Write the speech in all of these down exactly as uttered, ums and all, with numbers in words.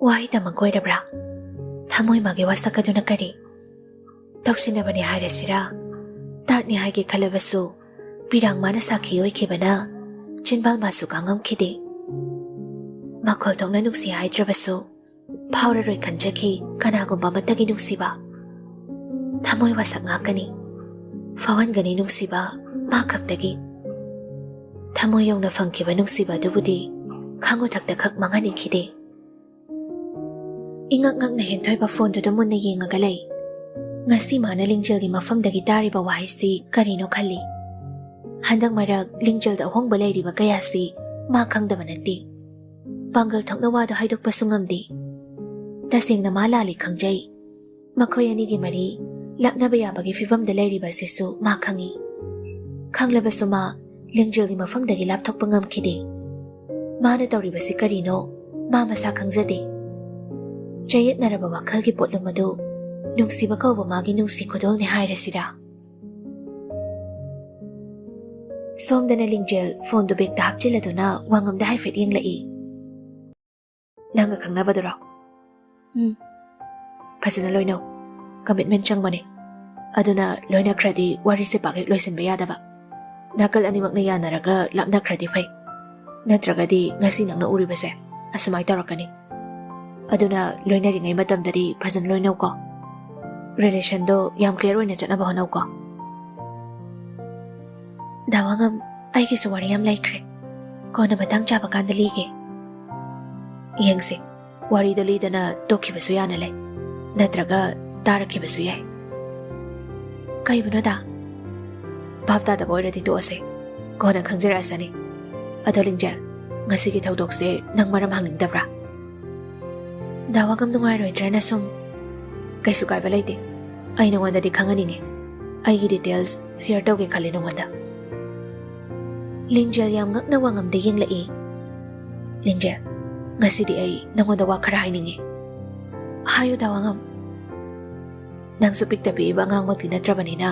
ꯋꯥꯍꯩ ꯇꯝꯃꯛ ꯑꯣꯏꯔꯕ꯭ꯔꯥ? ꯊꯃꯣꯏ ꯃꯥꯒꯤ ꯋꯥꯁꯛ ꯑꯗꯨꯅ ꯀꯔꯤ? ꯇꯧꯁꯤꯟꯅꯕꯅꯤ ꯍꯥꯏꯔꯁꯤꯔꯥ? ꯇꯥꯠꯅꯤ ꯍꯥꯏꯒꯦ ꯈꯜꯂꯕꯁꯨ ꯄꯤꯔꯥꯡ ꯃꯥꯅ ꯁꯥꯈꯤ ꯑꯣꯏꯈꯤꯕꯅ ꯆꯤꯟꯕꯥꯜ ꯃꯥꯁꯨ ꯀꯥꯡꯉꯝꯈꯤꯗꯦ꯫ ꯃꯈꯣꯜ ꯊꯣꯛꯅ ꯅꯨꯡꯁꯤ ꯍꯥꯏꯗ꯭ꯔꯕꯁꯨ ꯐꯥꯎꯔꯔꯣꯏ ꯈꯟꯖꯈꯤ ꯀꯅꯥꯒꯨꯝꯕ ꯑꯃꯠꯇꯒꯤ ꯅꯨꯡꯁꯤꯕ꯫ ꯊꯃꯣꯏ ꯋꯥꯁꯛ ꯉꯥꯛꯀꯅꯤ, ꯐꯥꯎꯍꯟꯒꯅꯤ ꯅꯨꯡꯁꯤꯕ ꯃꯥ ꯈꯛꯇꯒꯤ꯫ ꯊꯃꯣꯏ ꯌꯧꯅ ꯐꯪꯈꯤꯕ ꯅꯨꯡꯁꯤꯕ ꯑꯗꯨꯕꯨꯗꯤ ꯈꯥꯡꯉꯨꯊꯛꯇ ꯈꯛ ꯃꯥꯡꯍꯟꯅꯤꯡꯈꯤꯗꯦ꯫ ꯏꯉꯛ ꯉꯛꯅ ꯍꯦꯟꯊꯣꯏꯕ ꯐꯣꯟꯗꯨꯗ ꯃꯨꯟꯅ ꯌꯦꯡꯉꯒ ꯂꯩ꯫ ꯉꯁꯤ ꯃꯥꯅ ꯂꯤꯡꯖꯦꯜꯒꯤ ꯃꯐꯝꯗꯒꯤ ꯇꯥꯔꯤꯕ ꯋꯥꯍꯩꯁꯤ ꯀꯔꯤꯅꯣ ꯈꯜꯂꯤ꯫ ꯍꯟꯗꯛ ꯃꯔꯛ ꯂꯤꯡꯖꯦꯜꯗ ꯑꯍꯣꯡꯕ ꯂꯩꯔꯤꯕ ꯀꯌꯥꯁꯤ ꯃꯥ ꯈꯪꯗꯕ ꯅꯠꯇꯦ꯫ ꯄꯥꯡꯒꯜ ꯊꯣꯛꯅ ꯋꯥꯗꯨ ꯍꯥꯏꯗꯣꯛꯄꯁꯨ ꯉꯝꯗꯦ꯫ ꯇꯁꯦꯡꯅ ꯃꯥ ꯂꯥꯜꯂꯤ ꯈꯪꯖꯩ꯫ ꯃꯈꯣꯏ ꯑꯅꯤꯒꯤ ꯃꯔꯤ ꯂꯥꯞꯅꯕ ꯌꯥꯕꯒꯤ ꯐꯤꯕꯝꯗ ꯂꯩꯔꯤꯕ ꯑꯁꯤꯁꯨ ꯃꯥ ꯈꯪꯏ꯫ ꯈꯪꯂꯕꯁꯨ ꯃꯥ ꯂꯤꯡꯖꯦꯜꯒꯤ ꯃꯐꯝꯗꯒꯤ ꯂꯥꯞꯊꯣꯛꯄ ꯉꯝꯈꯤꯗꯦ꯫ ꯃꯥꯅ ꯇꯧꯔꯤꯕꯁꯤ ꯀꯔꯤꯅꯣ ꯃꯥ ꯃꯁꯥ ꯈꯪꯖꯗꯦ꯫ ꯆꯌꯦꯠꯅꯔꯕ ꯋꯥꯈꯜꯒꯤ ꯄꯣꯠꯂꯨꯝ ꯑꯗꯨ ꯅꯨꯡꯁꯤꯕ ꯀꯧꯕ ꯃꯥꯒꯤ ꯅꯨꯡꯁꯤ ꯈꯨꯗꯣꯜꯅꯤ ꯍꯥꯏꯔꯁꯤꯔꯥ? ꯁꯣꯝꯗꯅ ꯂꯤꯡꯖꯦꯜ ꯐꯣꯟꯗꯨ ꯕꯦꯒꯇ ꯍꯥꯞꯆꯤꯜꯂꯗꯨꯅ ꯋꯥꯉꯝꯗ ꯍꯥꯏꯐꯦꯠ ꯌꯦꯡꯂꯛꯏ꯫ "ꯅꯪꯒ ꯈꯪꯅꯕꯗꯨꯔꯣ?" "ꯎꯝ꯫ ꯐꯖꯅ ꯂꯣꯏꯅꯧ꯫ ꯀꯃꯤꯠꯃꯦꯟ ꯆꯪꯕꯅꯦ꯫ ꯑꯗꯨꯅ ꯂꯣꯏꯅꯈ꯭ꯔꯗꯤ ꯋꯥꯔꯤꯁꯦ ꯄꯥꯛ ꯍꯦꯛ ꯂꯣꯏꯁꯤꯟꯕ ꯌꯥꯗꯕ꯫ ꯅꯥꯀꯜ ꯑꯅꯤꯃꯛꯅ ꯌꯥꯅꯔꯒ ꯂꯥꯞꯅꯈ꯭ꯔꯗꯤ ꯐꯩ꯫ ꯅꯠꯇ꯭ꯔꯒꯗꯤ ꯉꯁꯤ ꯅꯪꯅ ꯎꯔꯤꯕꯁꯦ ꯑꯁꯨꯃꯥꯏ ꯇꯧꯔꯛꯀꯅꯤ꯫ ꯑꯗꯨꯅ ꯂꯣꯏꯅꯔꯤꯉꯩ ꯃꯇꯝꯗꯗꯤ ꯐꯖꯅ ꯂꯣꯏꯅꯧꯀꯣ꯫ ꯔꯤꯂꯦꯁꯟꯗꯣ ꯌꯥꯝ ꯀ꯭ꯂꯤꯌꯔ ꯑꯣꯏꯅ ꯆꯠꯅꯕ ꯍꯣꯠꯅꯧꯀꯣ꯫" "ꯗꯥ ꯋꯥꯉꯝ, ꯑꯩꯒꯤꯁꯨ ꯋꯥꯔꯤ ꯌꯥꯝ ꯂꯩꯈ꯭ꯔꯦ꯫ ꯀꯣꯟꯅ ꯃꯇꯥꯡ ꯆꯥꯕ ꯀꯥꯟꯗ ꯂꯤꯒꯦ꯫" "ꯌꯦꯡꯁꯦ, ꯋꯥꯔꯤꯗꯣ ꯂꯤꯗꯅ ꯇꯣꯛꯈꯤꯕꯁꯨ ꯌꯥꯅ ꯂꯩ, ꯅꯠꯇ꯭ꯔꯒ ꯇꯥꯔꯛꯈꯤꯕꯁꯨ ꯌꯥꯏ꯫ ꯀꯩꯕꯨꯅꯣ ꯗꯥ?" "ꯚꯥꯞ ꯇꯥꯗꯕ ꯑꯣꯏꯔꯗꯤ ꯇꯣꯛꯑꯁꯦ, ꯀꯣꯟꯅ ꯈꯪꯖꯔꯛꯑꯁꯅꯤ꯫ ꯑꯗꯣ ꯂꯤꯡꯖꯦꯜ, ꯉꯁꯤꯒꯤ ꯊꯧꯗꯣꯛꯁꯦ ꯅꯪ ꯃꯔꯝ ꯍꯪꯅꯤꯡꯗꯕ꯭ꯔꯥ?" "ꯗꯥ ꯋꯥꯉꯝ ꯅꯨꯡꯉꯥꯏꯔꯣꯏꯗ꯭ꯔꯅ ꯁꯨꯝ꯫" "ꯀꯩꯁꯨ ꯀꯥꯏꯕ ꯂꯩꯇꯦ꯫ ꯑꯩ ꯅꯉꯣꯟꯗꯗꯤ ꯈꯪꯍꯟꯅꯤꯡꯉꯤ꯫ ꯑꯩꯒꯤ ꯗꯤꯇꯦꯜꯁ ꯁꯤꯌꯔ ꯇꯧꯒꯦ ꯈꯜꯂꯤ ꯅꯉꯣꯟꯗ꯫" ꯂꯤꯡꯖꯦꯜ ꯌꯥꯝ ꯉꯛꯅ ꯋꯥꯉꯝꯗ ꯌꯦꯡꯂꯛꯏ꯫ "ꯂꯤꯡꯖꯦꯜ, ꯉꯁꯤꯗꯤ ꯑꯩ ꯅꯉꯣꯟꯗ ꯋꯥ ꯈꯔ ꯍꯥꯏꯅꯤꯡꯉꯤ꯫" "ꯍꯥꯏꯌꯨ ꯗꯥ ꯋꯥꯉꯝ꯫" "ꯅꯪꯁꯨ ꯄꯤꯛꯇ ꯄꯤꯛꯏꯕ ꯑꯉꯥꯡꯃꯛꯇꯤ ꯅꯠꯇ꯭ꯔꯕꯅꯤꯅ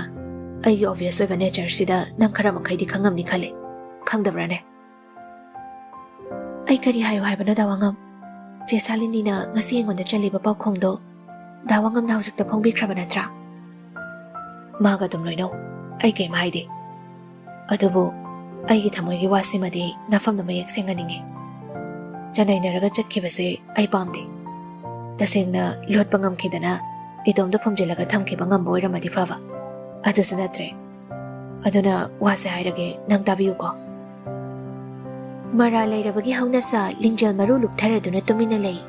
ꯑꯩꯒꯤ ꯑꯣꯕꯤꯌꯁ ꯑꯣꯏꯕ ꯅꯦꯆꯔꯁꯤꯗ ꯅꯪ ꯈꯔ ꯃꯈꯩꯗꯤ ꯈꯪꯉꯝꯅꯤ ꯈꯜꯂꯤ꯫ ꯈꯪꯗꯕ꯭ꯔꯥꯅꯦ?" "ꯑꯩ ꯀꯔꯤ ꯍꯥꯏꯌꯨ ꯍꯥꯏꯕꯅꯣ ꯗꯥ ꯋꯥꯉꯝ?" ꯆꯦ ꯁꯥꯂꯤꯅꯤꯅ ꯉꯁꯤ ꯑꯩꯉꯣꯟꯗ ꯆꯜꯂꯤꯕ ꯄꯥꯎꯈꯣꯡꯗꯣ ꯗꯥ ꯋꯥꯉꯝꯅ ꯍꯧꯖꯤꯛꯇ ꯐꯣꯡꯕꯤꯈ꯭ꯔꯕ ꯅꯠꯇ꯭ꯔꯥ? ꯃꯥꯒ ꯑꯗꯨꯝ ꯂꯣꯏꯅꯧ, ꯑꯩ ꯀꯩꯝ ꯍꯥꯏꯗꯦ꯫ ꯑꯗꯨꯕꯨ ꯑꯩꯒꯤ ꯊꯃꯣꯏꯒꯤ ꯋꯥꯁꯤꯃꯗꯤ ꯅꯐꯝꯗ ꯃꯌꯦꯛ ꯁꯦꯡꯍꯟꯅꯤꯡꯉꯤ꯫ ꯆꯅꯩꯅꯔꯒ ꯆꯠꯈꯤꯕꯁꯦ ꯑꯩ ꯄꯥꯝꯗꯦ꯫ ꯇꯁꯦꯡꯅ ꯂꯣꯠꯄ ꯉꯝꯈꯤꯗꯅ ꯏꯇꯣꯝꯇ ꯐꯨꯝꯖꯤꯜꯂꯒ ꯊꯝꯈꯤꯕ ꯉꯝꯕ ꯑꯣꯏꯔꯝꯃꯗꯤ ꯐꯕ꯫ ꯑꯗꯨꯁꯨ ꯅꯠꯇ꯭ꯔꯦ꯫ ꯑꯗꯨꯅ ꯋꯥꯁꯦ ꯍꯥꯏꯔꯒꯦ, ꯅꯪ ꯇꯥꯕꯤꯌꯨꯀꯣ꯫ ꯃꯔꯥꯜ ꯂꯩꯔꯕꯒꯤ ꯍꯧꯅꯁꯥ ꯂꯤꯡꯖꯦꯜ ꯃꯔꯨ ꯂꯨꯞꯊꯔꯗꯨꯅ ꯇꯨꯃꯤꯟꯅ ꯂꯩ꯫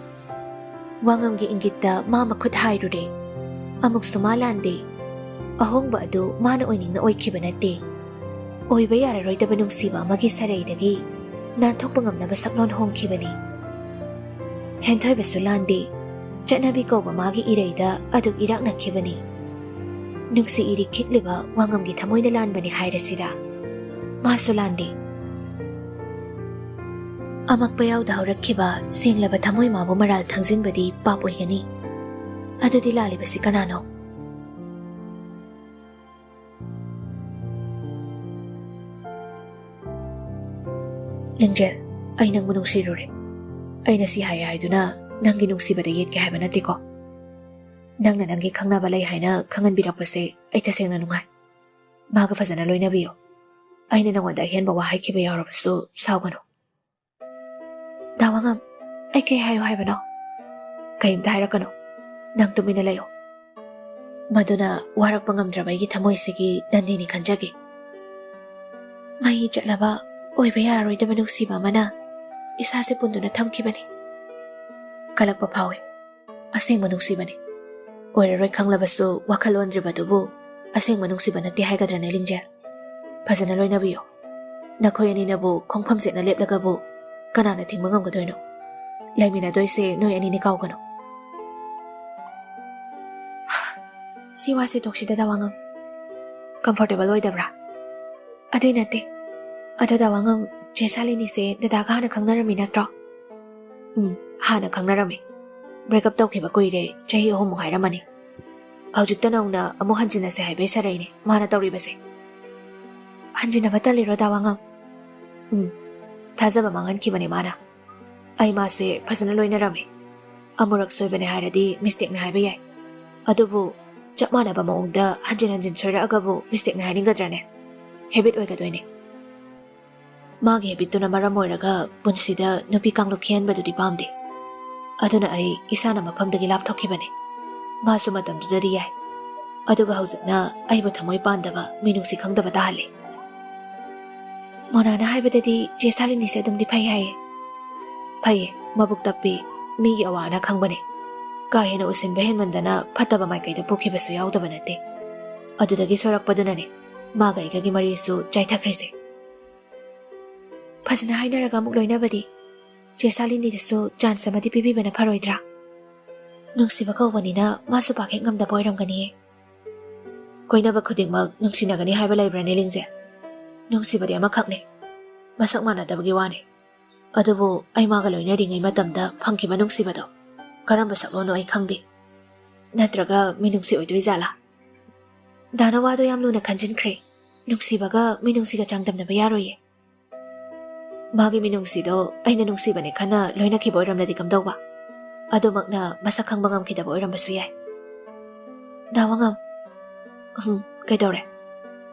ꯋꯥꯉꯝꯒꯤ ꯏꯪꯒꯤꯠꯇ ꯃꯥ ꯃꯈꯨꯠ ꯍꯥꯏꯔꯨꯔꯦ꯫ ꯑꯃꯨꯛꯁꯨ ꯃꯥ ꯂꯥꯟꯗꯦ꯫ ꯑꯍꯣꯡꯕ ꯑꯗꯨ ꯃꯥꯅ ꯑꯣꯏꯅꯤꯡꯅ ꯑꯣꯏꯈꯤꯕ ꯅꯠꯇꯦ꯫ ꯑꯣꯏꯕ ꯌꯥꯔꯔꯣꯏꯗꯕ ꯅꯨꯡꯁꯤꯕ ꯑꯃꯒꯤ ꯁꯔꯩꯗꯒꯤ ꯅꯥꯟꯊꯣꯛꯄ ꯉꯝꯅꯕ ꯁꯛꯂꯣꯟ ꯍꯣꯡꯈꯤꯕꯅꯤ꯫ ꯍꯦꯟꯊꯣꯏꯕꯁꯨ ꯂꯥꯟꯗꯦ꯫ ꯆꯠꯅꯕꯤ ꯀꯧꯕ ꯃꯥꯒꯤ ꯏꯔꯩꯗ ꯑꯗꯨꯛ ꯏꯔꯥꯛꯅꯈꯤꯕꯅꯤ꯫ ꯅꯨꯡꯁꯤ ꯏꯔꯤꯛ ꯈꯤꯛꯂꯤꯕ ꯋꯥꯉꯝꯒꯤ ꯊꯃꯣꯏꯅ ꯂꯥꯟꯕꯅꯤ ꯍꯥꯏꯔꯁꯤꯔꯥ? ꯃꯥꯁꯨ ꯂꯥꯟꯗꯦ꯫ ꯑꯃꯛꯄ ꯌꯥꯎꯗ ꯍꯧꯔꯛꯈꯤꯕ ꯁꯦꯡꯂꯕ ꯊꯃꯣꯏ ꯃꯥꯕꯨ ꯃꯔꯥꯜ ꯊꯥꯡꯖꯤꯟꯕꯗꯤ ꯄꯥꯞ ꯑꯣꯏꯒꯅꯤ꯫ ꯑꯗꯨꯗꯤ ꯂꯥꯜꯂꯤꯕꯁꯤ ꯀꯅꯥꯅꯣ? ꯂꯤꯡꯖꯦꯜ, ꯑꯩ ꯅꯪꯕꯨ ꯅꯨꯡꯁꯤꯔꯨꯔꯦ꯫ ꯑꯩꯅ ꯁꯤ ꯍꯥꯏ ꯍꯥꯏꯗꯨꯅ ꯅꯪꯒꯤ ꯅꯨꯡꯁꯤꯕꯗ ꯌꯦꯠꯀꯦ ꯍꯥꯏꯕ ꯅꯠꯇꯦꯀꯣ꯫ ꯅꯪꯅ ꯅꯪꯒꯤ ꯈꯪꯅꯕ ꯂꯩ ꯍꯥꯏꯅ ꯈꯪꯍꯟꯕꯤꯔꯛꯄꯁꯦ ꯑꯩ ꯇꯁꯦꯡꯅ ꯅꯨꯡꯉꯥꯏ꯫ ꯃꯥꯒ ꯐꯖꯅ ꯂꯣꯏꯅꯕꯤꯌꯨ꯫ ꯑꯩꯅ ꯅꯉꯣꯟꯗ ꯑꯍꯦꯟꯕ ꯋꯥ ꯍꯥꯏꯈꯤꯕ ꯌꯥꯎꯔꯕꯁꯨ ꯁꯥꯎꯒꯅꯨ꯫ ꯗꯥ ꯋꯥꯉꯝ, ꯑꯩ ꯀꯩ ꯍꯥꯏꯌꯨ ꯍꯥꯏꯕꯅꯣ? ꯀꯩꯝꯇ ꯍꯥꯏꯔꯛꯀꯅꯨ꯫ ꯅꯪ ꯇꯨꯃꯤꯟꯅ ꯂꯩꯌꯨ꯫ ꯃꯗꯨꯅ ꯋꯥꯔꯛꯄ ꯉꯝꯗ꯭ꯔꯕ ꯑꯩꯒꯤ ꯊꯃꯣꯏꯁꯤꯒꯤ ꯗꯟꯗꯤꯅꯤ ꯈꯟꯖꯒꯦ꯫ ꯃꯍꯤ ꯆꯠꯂꯕ ꯑꯣꯏꯕ ꯌꯥꯔꯔꯣꯏꯗꯕ ꯅꯨꯡꯁꯤꯕ ꯑꯃꯅ ꯏꯁꯥꯁꯦ ꯄꯨꯟꯗꯨꯅ ꯊꯝꯈꯤꯕꯅꯤ꯫ ꯀꯂꯛꯄ ꯐꯥꯎꯏ꯫ ꯑꯁꯦꯡꯕ ꯅꯨꯡꯁꯤꯕꯅꯤ꯫ ꯑꯣꯏꯔꯔꯣꯏ ꯈꯪꯂꯕꯁꯨ ꯋꯥꯈꯜ ꯑꯣꯟꯗ꯭ꯔꯤꯕꯗꯨꯕꯨ ꯑꯁꯦꯡꯕ ꯅꯨꯡꯁꯤꯕ ꯅꯠꯇꯦ ꯍꯥꯏꯒꯗ꯭ꯔꯅꯦ, ꯂꯤꯡꯖꯦꯜ? ꯐꯖꯅ ꯂꯣꯏꯅꯕꯤꯌꯨ꯫ ꯅꯈꯣꯏ ꯑꯅꯤꯅꯕꯨ ꯈꯣꯡꯐꯝ ꯆꯦꯠꯅ ꯂꯦꯞꯂꯒꯕꯨ ꯀꯅꯥꯅ ꯊꯤꯡꯕ ꯉꯝꯒꯗꯣꯏꯅꯣ? ꯂꯩꯃꯤꯟꯅꯗꯣꯏꯁꯦ ꯅꯣꯏ ꯑꯅꯤꯅꯤ, ꯀꯥꯎꯒꯅꯨ꯫ ꯁꯤ ꯋꯥꯁꯦ ꯇꯣꯛꯁꯤꯗ, ꯗꯥ ꯋꯥꯉꯝ꯫ Comfortable ꯑꯣꯏꯗꯕ꯭ꯔꯥ? ꯑꯗꯨꯏ ꯅꯠꯇꯦ꯫ ꯑꯗꯣ ꯗꯥ ꯋꯥꯉꯝ, ꯆꯦ ꯁꯥꯂꯤꯅꯤꯁꯦ ꯗꯗꯥꯒ ꯍꯥꯟꯅ ꯈꯪꯅꯔꯝꯃꯤ ꯅꯠꯇ꯭ꯔꯣ? ꯎꯝ, ꯍꯥꯟꯅ ꯈꯪꯅꯔꯝꯃꯤ꯫ Break up ꯇꯧꯈꯤꯕ ꯀꯨꯏꯔꯦ, ꯆꯍꯤ ꯑꯍꯨꯝꯃꯨꯛ ꯍꯥꯏꯔꯝꯃꯅꯤ꯫ ꯍꯧꯖꯤꯛꯇ ꯅꯧꯅ ꯑꯃꯨꯛ ꯍꯟꯖꯤꯟꯅꯁꯦ ꯍꯥꯏꯕꯩ ꯁꯔꯩꯅꯦ ꯃꯥꯅ ꯇꯧꯔꯤꯕꯁꯦ꯫ ꯍꯟꯖꯤꯟꯅꯕ ꯇꯜꯂꯤꯔꯣ, ꯗꯥ ꯋꯥꯉꯝ? ꯎꯝ, ꯊꯥꯖꯕ ꯃꯥꯡꯍꯟꯈꯤꯕꯅꯦ ꯃꯥꯅ꯫ ꯑꯩ ꯃꯥꯁꯦ ꯐꯖꯅ ꯂꯣꯏꯅꯔꯝꯃꯤ꯫ ꯑꯃꯨꯔꯛ ꯁꯣꯏꯕꯅꯦ ꯍꯥꯏꯔꯗꯤ ꯃꯤꯁꯇꯦꯛꯅꯦ ꯍꯥꯏꯕ ꯌꯥꯏ꯫ ꯑꯗꯨꯕꯨ ꯆꯞ ꯃꯥꯟꯅꯕ ꯃꯑꯣꯡꯗ ꯍꯟꯖꯤꯟ ꯍꯟꯖꯤꯟ ꯁꯣꯏꯔꯛꯑꯒꯕꯨ ꯃꯤꯁꯇꯦꯛꯅꯦ ꯍꯥꯏꯅꯤꯡꯒꯗ꯭ꯔꯅꯦ? ꯍꯦꯕꯤꯠ ꯑꯣꯏꯒꯗꯣꯏꯅꯦ꯫ ꯃꯥꯒꯤ ꯍꯦꯕꯤꯠꯇꯨꯅ ꯃꯔꯝ ꯑꯣꯏꯔꯒ ꯄꯨꯟꯁꯤꯗ ꯅꯨꯄꯤ ꯀꯥꯡꯂꯨꯞ ꯈꯦꯟꯕꯗꯨꯗꯤ ꯄꯥꯝꯗꯦ꯫ ꯑꯗꯨꯅ ꯑꯩ ꯏꯁꯥꯅ ꯃꯐꯝꯗꯒꯤ ꯂꯥꯞꯊꯣꯛꯈꯤꯕꯅꯦ꯫ ꯃꯥꯁꯨ ꯃꯇꯝꯗꯨꯗꯗꯤ ꯌꯥꯏ꯫ ꯑꯗꯨꯒ ꯍꯧꯖꯤꯛꯅ ꯑꯩꯕꯨ ꯊꯃꯣꯏ ꯄꯥꯟꯗꯕ, ꯃꯤꯅꯨꯡꯁꯤ ꯈꯪꯗꯕ ꯇꯥꯍꯜꯂꯤ꯫ ꯃꯣꯅꯥꯅ ꯍꯥꯏꯕꯗꯗꯤ ꯆꯦ ꯁꯥꯂꯤꯅꯤꯁꯦ ꯑꯗꯨꯝꯗꯤ ꯐꯩ ꯍꯥꯏꯌꯦ꯫ ꯐꯩꯌꯦ, ꯃꯕꯨꯛ ꯇꯞꯄꯤ, ꯃꯤꯒꯤ ꯑꯋꯥ ꯑꯅꯥ ꯈꯪꯕꯅꯦ꯫ ꯀꯥ ꯍꯦꯟꯅ ꯎꯁꯤꯟꯕ ꯍꯦꯟꯃꯟꯗꯅ ꯐꯠꯇꯕ ꯃꯥꯏꯀꯩꯗ ꯄꯨꯈꯤꯕꯁꯨ ꯌꯥꯎꯗꯕ ꯅꯠꯇꯦ꯫ ꯑꯗꯨꯗꯒꯤ ꯁꯣꯏꯔꯛꯄꯗꯨꯅꯅꯦ ꯃꯥꯒ ꯑꯩꯒꯒꯤ ꯃꯔꯤꯁꯨ ꯆꯥꯏꯊꯈ꯭ꯔꯤꯁꯦ꯫ ꯐꯖꯅ ꯍꯥꯏꯅꯔꯒ ꯑꯃꯨꯛ ꯂꯣꯏꯅꯕꯗꯤ꯫ ꯆꯦ ꯁꯥꯂꯤꯅꯤꯗꯁꯨ ꯆꯥꯟꯁ ꯑꯃꯗꯤ ꯄꯤꯕꯤꯕꯅ ꯐꯔꯣꯏꯗ꯭ꯔꯥ? ꯅꯨꯡꯁꯤꯕ ꯀꯧꯕꯅꯤꯅ ꯃꯥꯁꯨ ꯄꯥꯛ ꯍꯦꯛ ꯉꯝꯗꯕ ꯑꯣꯏꯔꯝꯒꯅꯤꯌꯦ꯫ ꯀꯣꯏꯅꯕ ꯈꯨꯗꯤꯡꯃꯛ ꯅꯨꯡꯁꯤꯅꯒꯅꯤ ꯍꯥꯏꯕ ꯂꯩꯕ꯭ꯔꯅꯦ, ꯂꯤꯡꯖꯦꯜ? ꯅꯨꯡꯁꯤꯕꯗꯤ ꯑꯃꯈꯛꯅꯦ, ꯃꯁꯛ ꯃꯥꯟꯅꯗꯕꯒꯤ ꯋꯥꯅꯦ꯫ ꯑꯗꯨꯕꯨ ꯑꯩ ꯃꯥꯒ ꯂꯣꯏꯅꯔꯤꯉꯩ ꯃꯇꯝꯗ ꯐꯪꯈꯤꯕ ꯅꯨꯡꯁꯤꯕꯗꯣ ꯀꯔꯝꯕ ꯁꯛꯂꯣꯟꯅꯣ ꯑꯩ ꯈꯪꯗꯦ꯫ ꯅꯠꯇ꯭ꯔꯒ ꯃꯤꯅꯨꯡꯁꯤ ꯑꯣꯏꯗꯣꯏꯖꯥꯠꯂꯥ? ꯗꯥꯅ ꯋꯥꯗꯣ ꯌꯥꯝ ꯂꯨꯅ ꯈꯟꯖꯤꯟꯈ꯭ꯔꯦ꯫ ꯅꯨꯡꯁꯤꯕꯒ ꯃꯤꯅꯨꯡꯁꯤꯒ ꯆꯥꯡꯗꯝꯅꯕ ꯌꯥꯔꯣꯏꯌꯦ꯫ ꯃꯥꯒꯤ ꯃꯤꯅꯨꯡꯁꯤꯗꯣ ꯑꯩꯅ ꯅꯨꯡꯁꯤꯕꯅꯦ ꯈꯟꯅ ꯂꯣꯏꯅꯈꯤꯕ ꯑꯣꯏꯔꯝꯂꯗꯤ ꯀꯝꯗꯧꯕ? ꯑꯗꯨꯃꯛꯅ ꯃꯁꯛ ꯈꯪꯕ ꯉꯝꯈꯤꯗꯕ ꯑꯣꯏꯔꯝꯕꯁꯨ ꯌꯥꯏ꯫ ꯗꯥ ꯋꯥꯉꯝ꯫ ꯎꯝ, ꯀꯩꯗꯧꯔꯦ?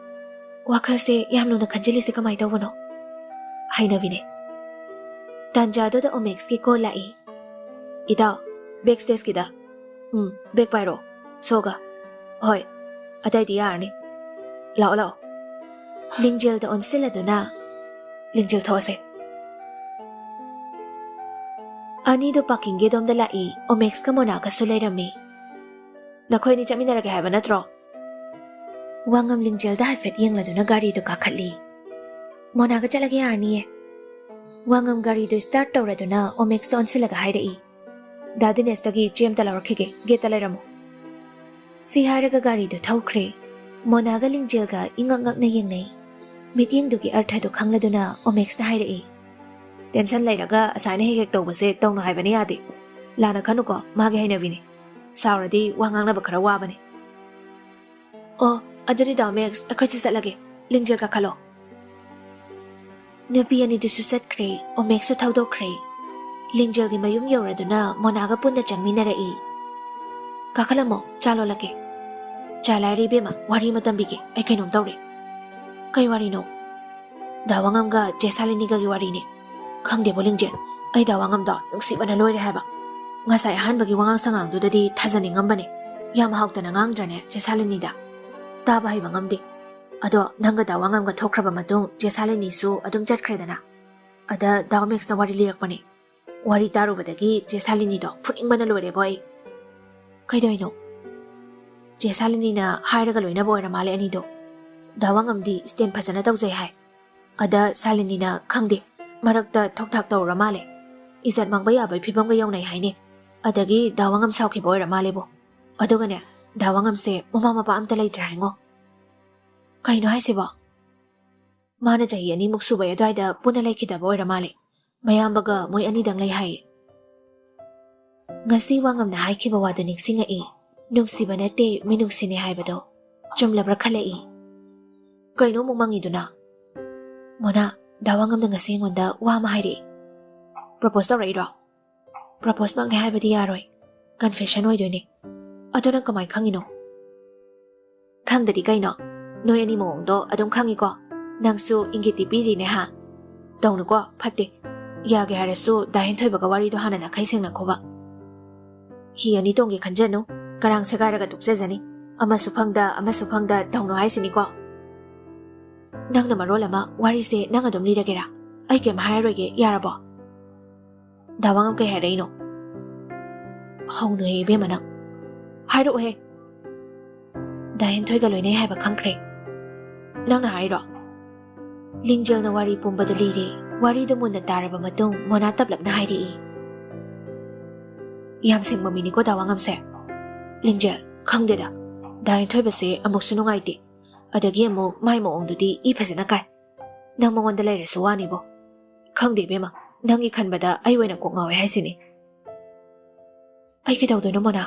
ꯋꯥꯈꯜꯁꯦ ꯌꯥꯝ ꯂꯨꯅ ꯈꯟꯖꯤꯜꯂꯤꯁꯦ ꯀꯃꯥꯏꯅ ꯇꯧꯕꯅꯣ? ꯍꯩꯅꯕꯤꯅꯦ꯫ ꯇꯥꯟꯖꯥꯗꯨꯗ ꯑꯣꯃꯦꯛꯁꯀꯤ ꯀꯣꯜ ꯂꯥꯛꯏ꯫ ꯏꯇꯥꯎ, ꯕꯦꯛ ꯁ꯭ꯇꯦꯖꯀꯤꯗ꯫ ꯎꯝ, ꯕꯦꯛ ꯄꯥꯏꯔꯣ꯫ ꯁꯣꯒ꯫ ꯍꯣꯏ, ꯑꯇꯩꯗꯤ ꯌꯥꯔꯅꯤ꯫ ꯂꯥꯛꯑꯣ, ꯂꯥꯛꯑꯣ꯫ ꯂꯤꯡꯖꯦꯜꯗ ꯑꯣꯟꯁꯤꯜꯂꯗꯨꯅ, ꯂꯤꯡꯖꯦꯜ ꯊꯣꯛꯑꯁꯦ꯫ ꯑꯅꯤꯗꯣ ꯄꯥꯔꯀꯤꯡꯒꯤ ꯑꯗꯣꯝꯗ ꯂꯥꯛꯏ, ꯑꯣꯃꯦꯛꯁꯀ ꯃꯣꯅꯥꯒꯁꯨ ꯂꯩꯔꯝꯃꯤ꯫ ꯅꯈꯣꯏ ꯑꯅꯤ ꯆꯠꯃꯤꯟꯅꯔꯒꯦ ꯍꯥꯏꯕ ꯅꯠꯇ꯭ꯔꯣ? ꯋꯥꯉꯝ ꯂꯤꯡꯖꯦꯜꯗ ꯍꯥꯏꯐꯦꯠ ꯌꯦꯡꯂꯗꯨꯅ ꯒꯥꯔꯤꯗꯨ ꯀꯥꯈꯠꯂꯤ꯫ ꯃꯣꯅꯥꯒ ꯆꯠꯂꯒꯦ ꯌꯥꯔꯅꯤꯌꯦ꯫ ꯋꯥꯉꯝ ꯒꯥꯔꯤꯗꯨ ꯁ꯭ꯇꯥꯔꯠ ꯇꯧꯔꯗꯨꯅ ꯑꯣꯃꯦꯛꯁꯇ ꯑꯣꯟꯁꯤꯜꯂꯒ ꯍꯥꯏꯔꯛꯏ, "ꯗꯥ ꯗꯤꯅꯦꯁꯇꯒꯤ ꯆꯦ ꯑꯝꯇ ꯂꯧꯔꯛꯈꯤꯒꯦ, ꯒꯦꯠꯇ ꯂꯩꯔꯝꯃꯣ"꯫ ꯁꯤ ꯍꯥꯏꯔꯒ ꯒꯥꯔꯤꯗꯨ ꯊꯧꯈ꯭ꯔꯦ꯫ ꯃꯣꯅꯥꯒ ꯂꯤꯡꯖꯦꯜꯒ ꯏꯉꯛ ꯉꯛꯅ ꯌꯦꯡꯅꯩ꯫ ꯃꯤꯠꯌꯦꯡꯗꯨꯒꯤ ꯑꯔꯊꯗꯨ ꯈꯪꯂꯗꯨꯅ ꯑꯣꯃꯦꯛꯁꯅ ꯍꯥꯏꯔꯛꯏ, "ꯇꯦꯟꯁꯟ ꯂꯩꯔꯒ ꯑꯁꯥꯏꯅ ꯍꯦꯛ ꯍꯦꯛ ꯇꯧꯕꯁꯦ ꯇꯧꯅꯨ ꯍꯥꯏꯕꯅꯤ, ꯌꯥꯗꯦ꯫ ꯂꯥꯟꯅ ꯈꯟꯅꯨꯀꯣ, ꯃꯥꯒꯤ ꯍꯩꯅꯕꯤꯅꯤ꯫ ꯁꯥꯎꯔꯗꯤ ꯋꯥ ꯉꯥꯡꯅꯕ ꯈꯔ ꯋꯥꯕꯅꯤ"꯫ "ꯑꯣ, ꯑꯗꯨꯗꯤ ꯗꯥ ꯑꯣꯃꯦꯛꯁ, ꯑꯩꯈꯣꯏꯁꯨ ꯆꯠꯂꯒꯦ꯫ ꯂꯤꯡꯖꯦꯜ ꯀꯥꯈꯠꯂꯣ"꯫ ꯅꯨꯄꯤ ꯑꯅꯤꯗꯨꯁꯨ ꯆꯠꯈ꯭ꯔꯦ, ꯑꯣꯃꯦꯛꯁꯁꯨ ꯊꯧꯗꯣꯛꯈ꯭ꯔꯦ꯫ ꯂꯤꯡꯖꯦꯜꯒꯤ ꯃꯌꯨꯝ ꯌꯧꯔꯗꯨꯅ ꯃꯣꯅꯥꯒ ꯄꯨꯟꯅ ꯆꯪꯃꯤꯟꯅꯔꯛꯏ꯫ "ꯀꯥꯈꯠꯂꯝꯃꯣ, ꯆꯥ ꯂꯣꯜꯂꯛꯀꯦ꯫" "ꯆꯥ ꯂꯥꯏꯔꯤ ꯏꯕꯦꯝꯃ, ꯋꯥꯔꯤ ꯑꯃ ꯇꯝꯕꯤꯒꯦ, ꯑꯩ ꯀꯩꯅꯣꯝ ꯇꯧꯔꯦ꯫" "ꯀꯩ ꯋꯥꯔꯤꯅꯣ?" "ꯗꯥ ꯋꯥꯉꯝꯒ ꯆꯦ ꯁꯥꯂꯤꯅꯤꯒꯒꯤ ꯋꯥꯔꯤꯅꯦ꯫ ꯈꯪꯗꯦꯕꯣ ꯂꯤꯡꯖꯦꯜ, ꯑꯩ ꯗꯥ ꯋꯥꯉꯝꯗꯣ ꯅꯨꯡꯁꯤꯕꯅ ꯂꯣꯏꯔꯦ ꯍꯥꯏꯕ꯫ ꯉꯁꯥꯏ ꯑꯍꯥꯟꯕꯒꯤ ꯋꯥꯉꯥꯡ ꯁꯉꯥꯡꯗꯨꯗꯗꯤ ꯊꯥꯖꯅꯤꯡꯉꯝꯕꯅꯦ, ꯌꯥꯝ ꯍꯥꯎꯇꯅ ꯉꯥꯡꯗ꯭ꯔꯅꯦ ꯆꯦ ꯁꯥꯂꯤꯅꯤꯗ꯫ ꯇꯥꯕ ꯍꯩꯕ ꯉꯝꯗꯦ꯫ ꯑꯗꯣ ꯅꯪꯒ ꯗꯥ ꯋꯥꯉꯝꯒ ꯊꯣꯛꯈ꯭ꯔꯕ ꯃꯇꯨꯡ ꯆꯦ ꯁꯥꯂꯤꯅꯤꯁꯨ ꯑꯗꯨꯝ ꯆꯠꯈ꯭ꯔꯦꯗꯅ꯫ ꯑꯗ ꯗꯥ ꯃꯦꯛꯁꯅ ꯋꯥꯔꯤ ꯂꯤꯔꯛꯄꯅꯦ꯫ ꯋꯥꯔꯤ ꯇꯥꯔꯨꯕꯗꯒꯤ ꯆꯦ ꯁꯥꯂꯤꯅꯤꯗꯣ ꯐꯨꯅꯤꯡꯕꯅ ꯂꯣꯏꯔꯦꯕꯣ ꯑꯩ꯫" "ꯀꯩꯗꯧꯏꯅꯣ?" "ꯆꯦ ꯁꯥꯂꯤꯅꯤꯅ ꯍꯥꯏꯔꯒ ꯂꯣꯏꯅꯕ ꯑꯣꯏꯔ ꯃꯥꯜꯂꯦ ꯑꯅꯤꯗꯣ꯫ ꯗꯥ ꯋꯥꯉꯝꯗꯤ ꯁ꯭ꯇꯦꯟ ꯐꯖꯅ ꯇꯧꯖꯩ ꯍꯥꯏ꯫ ꯑꯗ ꯁꯥꯂꯤꯅꯤꯅ ꯈꯪꯗꯦ, ꯃꯔꯛꯇ ꯊꯣꯛ ꯊꯥꯛ ꯇꯧꯔꯨꯔ ꯃꯥꯜꯂꯦ꯫ ꯏꯖꯠ ꯃꯥꯡꯕ ꯌꯥꯕꯒꯤ ꯐꯤꯕꯝꯒ ꯌꯧꯅꯩ ꯍꯥꯏꯅꯦ꯫ ꯑꯗꯒꯤ ꯗꯥ ꯋꯥꯉꯝ ꯁꯥꯎꯈꯤꯕ ꯑꯣꯏꯔ ꯃꯥꯜꯂꯦꯕꯣ꯫ ꯑꯗꯨꯒꯅꯦ, ꯗꯥ ꯋꯥꯉꯝꯁꯦ ꯃꯃꯥ ꯃꯄꯥ ꯑꯝꯇ ꯂꯩꯇ꯭ꯔꯦ ꯍꯥꯏꯉꯣ꯫" "ꯀꯩꯅꯣ ꯍꯥꯏꯁꯤꯕꯣ?" "ꯃꯥꯅ ꯆꯍꯤ ꯑꯅꯤꯃꯨꯛ ꯁꯨꯕꯩ ꯑꯗꯨꯋꯥꯏꯗ ꯄꯨꯟꯅ ꯂꯩꯈꯤꯗꯕ ꯑꯣꯏꯔ ꯃꯥꯜꯂꯦ꯫ ꯃꯌꯥꯝꯕꯒ ꯃꯣꯏ ꯑꯅꯤꯗꯪ ꯂꯩ ꯍꯥꯏꯌꯦ꯫" ꯉꯁꯤ ꯋꯥꯉꯝꯅ ꯍꯥꯏꯈꯤꯕ ꯋꯥꯗꯨ ꯅꯤꯡꯁꯤꯡꯉꯛꯏ꯫ ꯅꯨꯡꯁꯤꯕ ꯅꯠꯇꯦ, ꯃꯤꯅꯨꯡꯁꯤꯅꯦ ꯍꯥꯏꯕꯗꯣ ꯆꯨꯝꯂꯕ꯭ꯔꯥ ꯈꯜꯂꯛꯏ꯫ "ꯀꯩꯅꯣ ꯑꯃꯨꯛ ꯃꯪꯉꯤꯗꯨꯅ?" "ꯃꯣꯅꯥ, ꯗꯥ ꯋꯥꯉꯝꯅ ꯉꯁꯤ ꯑꯩꯉꯣꯟꯗ ꯋꯥ ꯑꯃ ꯍꯥꯏꯔꯛꯏ꯫" "ꯄ꯭ꯔꯣꯄꯣꯁ ꯇꯧꯔꯛꯏꯔꯣ?" "ꯄ꯭ꯔꯣꯄꯣꯁꯃꯛꯅꯦ ꯍꯥꯏꯕꯗꯤ ꯌꯥꯔꯣꯏ, ꯀꯟꯐꯦꯁꯟ ꯑꯣꯏꯗꯣꯏꯅꯦ꯫" "ꯑꯗꯣ ꯅꯪ ꯀꯃꯥꯏ ꯈꯪꯉꯤꯅꯣ?" "ꯈꯪꯗꯗꯤ ꯀꯩꯅꯣ, ꯅꯣꯏ ꯑꯅꯤ ꯃꯑꯣꯡꯗꯣ ꯑꯗꯨꯝ ꯈꯪꯉꯤꯀꯣ꯫ ꯅꯪꯁꯨ ꯏꯪꯒꯤꯠꯇꯤ ꯄꯤꯔꯤꯅꯦ ꯍꯥ? ꯇꯧꯅꯨꯀꯣ, ꯐꯠꯇꯦ꯫ ꯌꯥꯒꯦ ꯍꯥꯏꯔꯁꯨ ꯗꯥ ꯍꯦꯟꯊꯣꯏꯕꯒ ꯋꯥꯔꯤꯗꯣ ꯍꯥꯟꯅ ꯅꯥꯈꯩ ꯁꯦꯡꯅꯈꯣꯕ꯫ ꯍꯤ ꯑꯅꯤ ꯇꯣꯡꯒꯦ ꯈꯟꯖꯅꯨ, ꯀꯔꯥꯡ ꯁꯦꯒꯥꯏꯔꯒ ꯇꯣꯛꯆꯖꯅꯤ꯫ ꯑꯃꯁꯨ ꯐꯪꯗ, ꯑꯃꯁꯨ ꯐꯪꯗ ꯇꯧꯅꯨ ꯍꯥꯏꯁꯤꯅꯤꯀꯣ꯫" "ꯅꯪꯅ ꯃꯔꯣꯜ ꯑꯃ, ꯋꯥꯔꯤꯁꯦ ꯅꯪ ꯑꯗꯨꯝ ꯂꯤꯔꯒꯦꯔꯥ? ꯑꯩ ꯀꯩꯝ ꯍꯥꯏꯔꯔꯣꯏꯒꯦ, ꯌꯥꯔꯕꯣ?" "ꯗꯥ ꯋꯥꯉꯝ ꯀꯩ ꯍꯥꯏꯔꯛꯏꯅꯣ?" "ꯍꯧꯅꯨꯍꯦ ꯏꯕꯦꯝꯃ ꯅꯪ꯫ ꯍꯥꯏꯔꯛꯎꯍꯦ꯫" "ꯗꯥ ꯍꯦꯟꯊꯣꯏꯒ ꯂꯣꯏꯅꯩ ꯍꯥꯏꯕ ꯈꯪꯈ꯭ꯔꯦ꯫" "ꯅꯪꯅ ꯍꯥꯏꯔꯣ?" ꯂꯤꯡꯖꯦꯜꯅ ꯋꯥꯔꯤ ꯄꯨꯝꯕꯗꯨ ꯂꯤꯔꯦ꯫ ꯋꯥꯔꯤꯗꯨ ꯃꯨꯟꯅ ꯇꯥꯔꯕ ꯃꯇꯨꯡ ꯃꯣꯅꯥ ꯇꯞꯂꯞꯅ ꯍꯥꯏꯔꯛꯏ꯫ "ꯌꯥꯝ ꯁꯦꯡꯕ ꯃꯤꯅꯤꯀꯣ ꯗꯥ ꯋꯥꯉꯝꯁꯦ꯫ ꯂꯤꯡꯖꯦꯜ, ꯈꯪꯗꯦꯗ, ꯗꯥ ꯍꯦꯟꯊꯣꯏꯕꯁꯦ ꯑꯃꯨꯛꯁꯨ ꯅꯨꯡꯉꯥꯏꯇꯦ, ꯑꯗꯒꯤ ꯑꯃꯨꯛ ꯃꯥꯏ ꯃꯑꯣꯡꯗꯨꯗꯤ ꯏ ꯐꯖꯅ ꯀꯥꯏ꯫ ꯅꯪ ꯃꯉꯣꯟꯗ ꯂꯩꯔꯁꯨ ꯋꯥꯅꯤꯕꯣ꯫ ꯈꯪꯗꯦ ꯏꯕꯦꯝꯃ, ꯅꯪꯒꯤ ꯈꯟꯕꯗ ꯑꯩ ꯑꯣꯏꯅ ꯀꯣꯛ ꯉꯥꯎꯋꯦ ꯍꯥꯏꯁꯤꯅꯤ꯫" "ꯑꯩ ꯀꯩꯗꯧꯗꯣꯏꯅꯣ ꯃꯣꯅꯥ?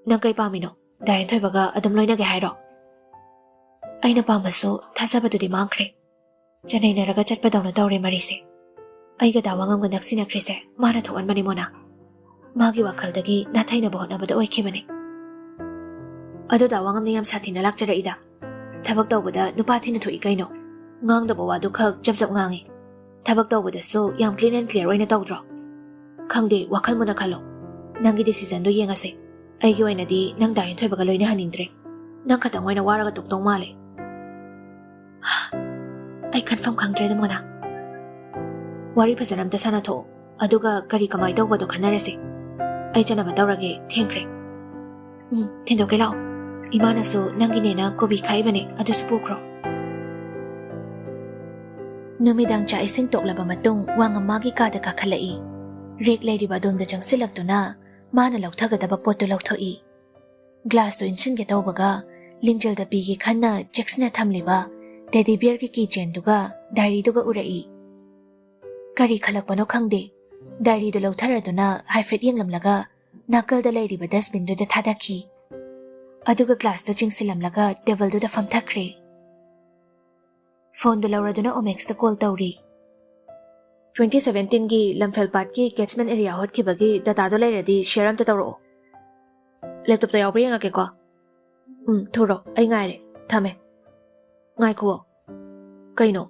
ꯅꯪ ꯀꯩ ꯄꯥꯝꯃꯤꯅꯣ? ꯗꯥ ꯍꯦꯟꯊꯣꯏꯕꯒ ꯑꯗꯨꯝ ꯂꯣꯏꯅꯒꯦ ꯍꯥꯏꯔꯣ?" "ꯑꯩꯅ ꯄꯥꯝꯕꯁꯨ ꯊꯥꯖꯕꯗꯨꯗꯤ ꯃꯥꯡꯈ꯭ꯔꯦ꯫ ꯆꯅꯩꯅꯔꯒ ꯆꯠꯄꯗꯧꯅ ꯇꯧꯔꯦ ꯃꯔꯤꯁꯦ꯫ ꯑꯩꯒ ꯗꯥ ꯋꯥꯉꯝꯒ ꯅꯛꯁꯤꯟꯅꯈ꯭ꯔꯤꯁꯦ ꯃꯥꯅ ꯊꯣꯛꯍꯟꯕꯅꯤ, ꯃꯣꯅꯥ꯫ ꯃꯥꯒꯤ ꯋꯥꯈꯜꯗꯒꯤ ꯅꯥꯊꯩꯅꯕ ꯍꯣꯠꯅꯕꯗ ꯑꯣꯏꯈꯤꯕꯅꯤ꯫ ꯑꯗꯣ ꯗꯥ ꯋꯥꯉꯝꯅ ꯌꯥꯝ ꯁꯥꯊꯤꯅ ꯂꯥꯛꯆꯔꯛꯏꯗ꯫ ꯊꯕꯛ ꯇꯧꯕꯗ ꯅꯨꯄꯥ ꯊꯤꯅ ꯊꯣꯛꯏ ꯀꯩꯅꯣ꯫ ꯉꯥꯡꯗꯕ ꯋꯥꯗꯨ ꯈꯛ ꯖꯞ ꯖꯞ ꯉꯥꯡꯉꯤ꯫ ꯊꯕꯛ ꯇꯧꯕꯗꯁꯨ ꯌꯥꯝ clean and clear ꯑꯣꯏꯅ ꯇꯧꯗ꯭ꯔꯣ? ꯈꯪꯗꯦ, ꯋꯥꯈꯜ ꯃꯨꯟꯅ ꯈꯜꯂꯣ꯫ ꯅꯪꯒꯤ decisionꯗꯣ ꯌꯦꯡꯉꯁꯦ꯫ ꯑꯩꯒꯤ ꯑꯣꯏꯅꯗꯤ ꯅꯪ ꯗꯥ ꯍꯦꯟꯊꯣꯏꯕꯒ ꯂꯣꯏꯅꯍꯟꯅꯤꯡꯗ꯭ꯔꯦ꯫ ꯅꯪ ꯈꯛꯇꯪ ꯑꯣꯏꯅ ꯋꯥꯔꯒ ꯇꯣꯛꯇꯧ ꯃꯥꯜꯂꯦ꯫ ꯑꯩ ꯈꯟꯐꯝ ꯈꯪꯗ꯭ꯔꯦꯗ, ꯃꯣꯅꯥ꯫ ꯋꯥꯔꯤ ꯐꯖꯅ ꯑꯝꯇ ꯁꯥꯟꯅꯊꯣꯛꯑꯣ, ꯑꯗꯨꯒ ꯀꯔꯤ ꯀꯃꯥꯏ ꯇꯧꯕꯗꯣ ꯈꯟꯅꯔꯁꯦ꯫ ꯑꯩ ꯆꯠꯅꯕ ꯇꯧꯔꯒꯦ, ꯊꯦꯡꯈ꯭ꯔꯦ꯫ ꯎꯝ, ꯊꯤꯟꯗꯣꯛꯀꯦ ꯂꯥꯛꯑꯣ꯫ ꯏꯃꯥꯅꯁꯨ ꯅꯪꯒꯤꯅꯦꯅ ꯀꯣꯕꯤ ꯈꯥꯛꯏꯕꯅꯦ, ꯑꯗꯨꯁꯨ ꯄꯨꯈ꯭ꯔꯣ꯫ ꯅꯨꯃꯤꯗꯥꯡ ꯆꯥꯛ ꯏꯁꯤꯡ ꯇꯣꯛꯂꯕ ꯃꯇꯨꯡ ꯋꯥꯉꯝ ꯃꯥꯒꯤ ꯀꯥꯗ ꯀꯥꯈꯠꯂꯛꯏ꯫ ꯔꯦꯛ ꯂꯩꯔꯤꯕ ꯑꯗꯣꯝꯗ ꯆꯪꯁꯤꯜꯂꯛꯇꯨꯅ ꯃꯥꯅ ꯂꯧꯊꯒꯗꯕ ꯄꯣꯠꯇꯨ ꯂꯧꯊꯣꯛꯏ꯫ ꯒ꯭ꯂꯥꯁꯇꯨ ꯏꯟꯁꯤꯟꯒꯦ ꯇꯧꯕꯒ ꯂꯤꯡꯖꯦꯜꯗ ꯄꯤꯒꯦ ꯈꯟꯅ ꯆꯦꯛꯁꯤꯟꯅ ꯊꯝꯂꯤꯕ ꯇꯦꯗꯤ ꯕꯤꯌꯔꯒꯤ ꯀꯤ ꯆꯦꯟꯗꯨꯒ ꯗꯥꯏꯔꯤꯗꯨꯒ ꯎꯔꯛꯏ꯫ ꯀꯔꯤ ꯈꯜꯂꯛꯄꯅꯣ ꯈꯪꯗꯦ, ꯗꯥꯏꯔꯤꯗꯨ ꯂꯧꯊꯔꯗꯨꯅ ꯍꯥꯏꯐꯦꯠ ꯌꯦꯡꯂꯝꯂꯒ ꯅꯥꯀꯜꯗ ꯂꯩꯔꯤꯕ dustbinꯗꯨꯗ ꯊꯥꯗꯈꯤ꯫ ꯑꯗꯨꯒ ꯒ꯭ꯂꯥꯁꯇꯨ ꯆꯤꯡꯁꯤꯜꯂꯝꯂꯒ ꯇꯦꯕꯜꯗꯨꯗ ꯐꯝꯊꯈ꯭ꯔꯦ꯫ ꯐꯣꯟꯗꯨ ꯂꯧꯔꯗꯨꯅ ꯑꯣꯃꯦꯛꯁꯇ ꯀꯣꯜ ꯇꯧꯔꯤ꯫ Twenty seventeenꯒꯤ ꯂꯝꯐꯦꯜ ꯄꯥꯠꯀꯤ catchment area ꯍꯣꯠꯈꯤꯕꯒꯤ dataꯗꯣ ꯂꯩꯔꯗꯤ share ꯑꯝꯇ ꯇꯧꯔꯛꯑꯣ꯫ Laptopꯇ ꯌꯥꯎꯕ꯭ꯔꯥ ꯌꯦꯡꯉꯛꯀꯦꯀꯣ꯫ ꯎꯝ, ꯊꯨꯔꯣ, ꯑꯩ ꯉꯥꯏꯔꯦ꯫ ꯊꯝꯃꯦ꯫ ꯉꯥꯏꯈꯨꯑꯣ꯫ ꯀꯩꯅꯣ?